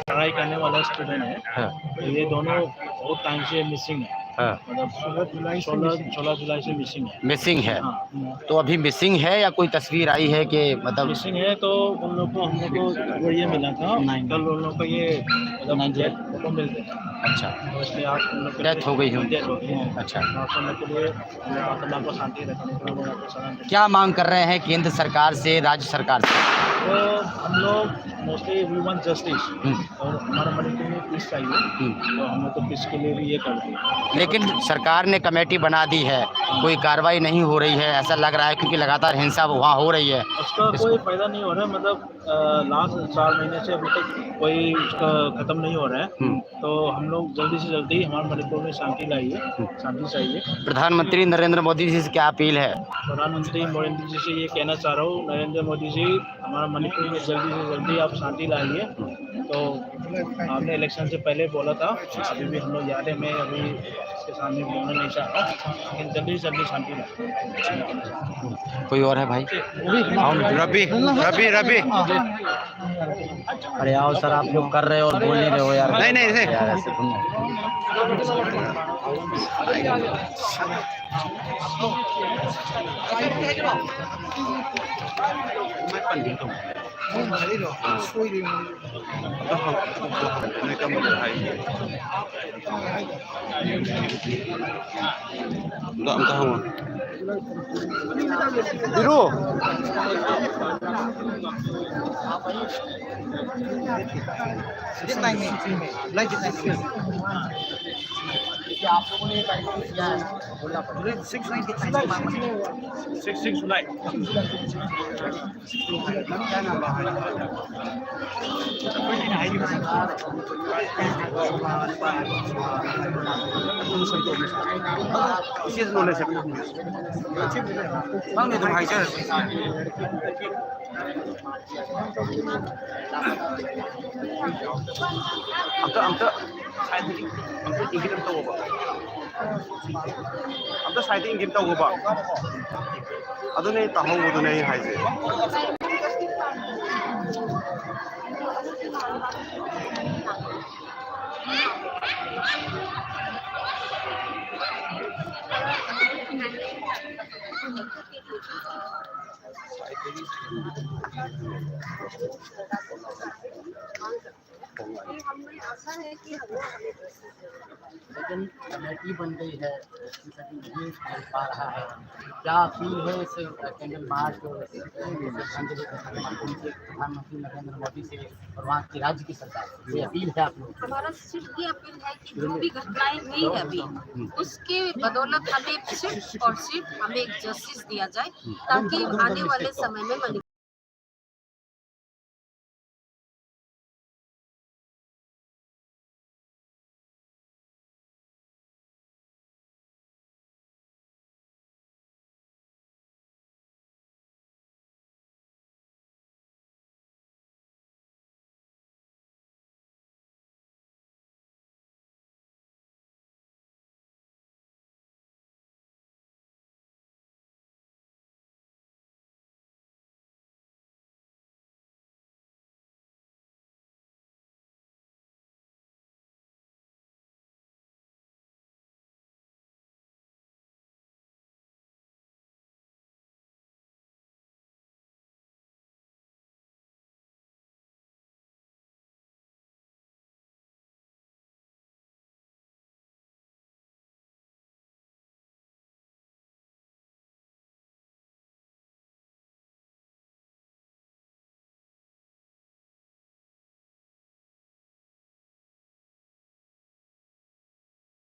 पढ़ाई करने वाला स्टूडेंट है। हाँ। तो ये दोनों बहुत टाइम से मिसिंग है। हाँ। मतलब सोलह जुलाई से, सोलह जुलाई से मिसिंग है। मिसिंग है। हाँ। तो अभी मिसिंग है या कोई तस्वीर आई है कि मतलब? मिसिंग है तो उन लोग को, हम लोग को वो ये मिला था, कल उन लोग को ये मतलब डेथ फोटो मिल गया। अच्छा। तो इसलिए आज उन लोग की डेथ हो गई है उनकी। डेथ हो गई है। अच्छा। तो आप उन लोग के लिए, मतलब, आपको शांति रखने के लिए, आपको सलाम देते हैं। क्या मांग कर रहे हैं केंद्र सरकार से, राज्य सरकार से? तो हम लोग mostly we want justice। हम्म। और हमारा मणिपुर में पीस चाहिए। हम्म। तो हम लोग तो पीस के लिए भी ये कर दिया। लेकिन सरकार ने कमेटी बना दी है, कोई कार्रवाई नहीं हो रही है, ऐसा लग रहा है, क्योंकि लगातार हिंसा वहाँ हो रही है। उसका कोई फायदा नहीं हो रहा है, मतलब, अ, लास्ट चार महीने से अभी तक कोई उसका खत्म नहीं हो रहा है। हम्म। तो हम लोग जल्दी से जल्दी हमारे मणिपुर में शांति लाइए, शांति चाहिए। प्रधानमंत्री नरेंद्र मोदी जी से क्या अपील है? प्रधानमंत्री मोदी जी से ये कहना चाह रहा हूँ, नरेंद्र मोदी जी, हमारा मणिपुर में जल्दी से जल्दी आप शांति लाइए। तो आपने इलेक्शन से पहले बोला था, अभी भी हम लोग याद है, मैं अभी इसके सामने बोलना नहीं चाह रहा, लेकिन जल्दी से जल्दी शांति लाइए। कोई और है भाई? रवि, रवि, रवि। अरे आओ सर, आप लोग कर रहे हो और बोल नहीं रहे हो यार। नहीं, नहीं, नहीं। यार, ऐसे तुम Enggak, enggak, Bang. Biru. Six six nine. ꯑꯝꯇ, ꯑꯝꯇ, ꯑꯝꯇ ꯏꯪꯒꯤꯠ ꯑꯝꯇ ꯇꯧꯕ꯫ ꯑꯝꯇ ꯁꯥꯏꯗ ꯏꯪꯒꯤꯠ ꯇꯧꯕ꯫ ꯑꯗꯨꯅꯦ ꯇꯥꯍꯧꯕꯗꯨꯅꯦ ꯑꯩ ꯍꯥꯏꯁꯦ꯫ लेकिन कमेटी बन गई है, उसकी सेटिंग नहीं कर पा रहा है। क्या अपील है इस कैंडल मार्च और श्रद्धांजलि के माध्यम से प्रधानमंत्री नरेंद्र मोदी से और वहाँ की राज्य की सरकार से अपील है आप लोग? हमारा सिर्फ ये अपील है कि जो भी घटनाएं हुई है अभी, उसके बदौलत हमें सिर्फ और सिर्फ हमें एक जस्टिस दिया जाए, ताकि आने वाले समय में मणिपुर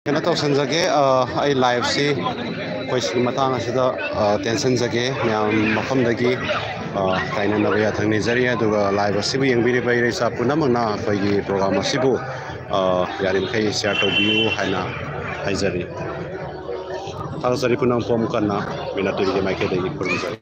ꯀꯩꯅꯣ ꯇꯧꯁꯟꯖꯒꯦ, ꯑ, ꯑꯩ ꯂꯥꯏꯚꯁꯤ ꯑꯩꯈꯣꯏ ꯁꯤꯒꯤ ꯃꯇꯥꯡ ꯑꯁꯤꯗ, ꯑ, ꯇꯦꯟꯁꯟꯖꯒꯦ꯫ ꯃꯌꯥꯝ ꯃꯐꯝꯗꯒꯤ, ꯑ, ꯀꯥꯏꯅꯅꯕ ꯌꯥꯊꯪ ꯅꯤꯖꯔꯤ꯫ ꯑꯗꯨꯒ ꯂꯥꯏꯚ ꯑꯁꯤꯕꯨ ꯌꯦꯡꯕꯤꯔꯤꯕ ꯏꯔꯩꯆꯥ ꯄꯨꯝꯅꯃꯛꯅ ꯑꯩꯈꯣꯏꯒꯤ ꯄ꯭ꯔꯣꯒ꯭ꯔꯥꯝ ꯑꯁꯤꯕꯨ, ꯑ, ꯌꯥꯔꯤꯃꯈꯩ ꯁꯤꯌꯥꯔ ꯇꯧꯕꯤꯌꯨ ꯍꯥꯏꯅ ꯍꯥꯏꯖꯔꯤ꯫ ꯊꯥꯒꯠꯆꯔꯤ ꯄꯨꯝꯅꯃꯛ ꯄꯣꯝ ꯀꯟꯅ ꯃꯤꯅꯥꯇꯣꯟꯒꯤ ꯃꯥꯏꯀꯩꯗꯒꯤ ꯈꯨꯔꯨꯝꯖꯔꯤ꯫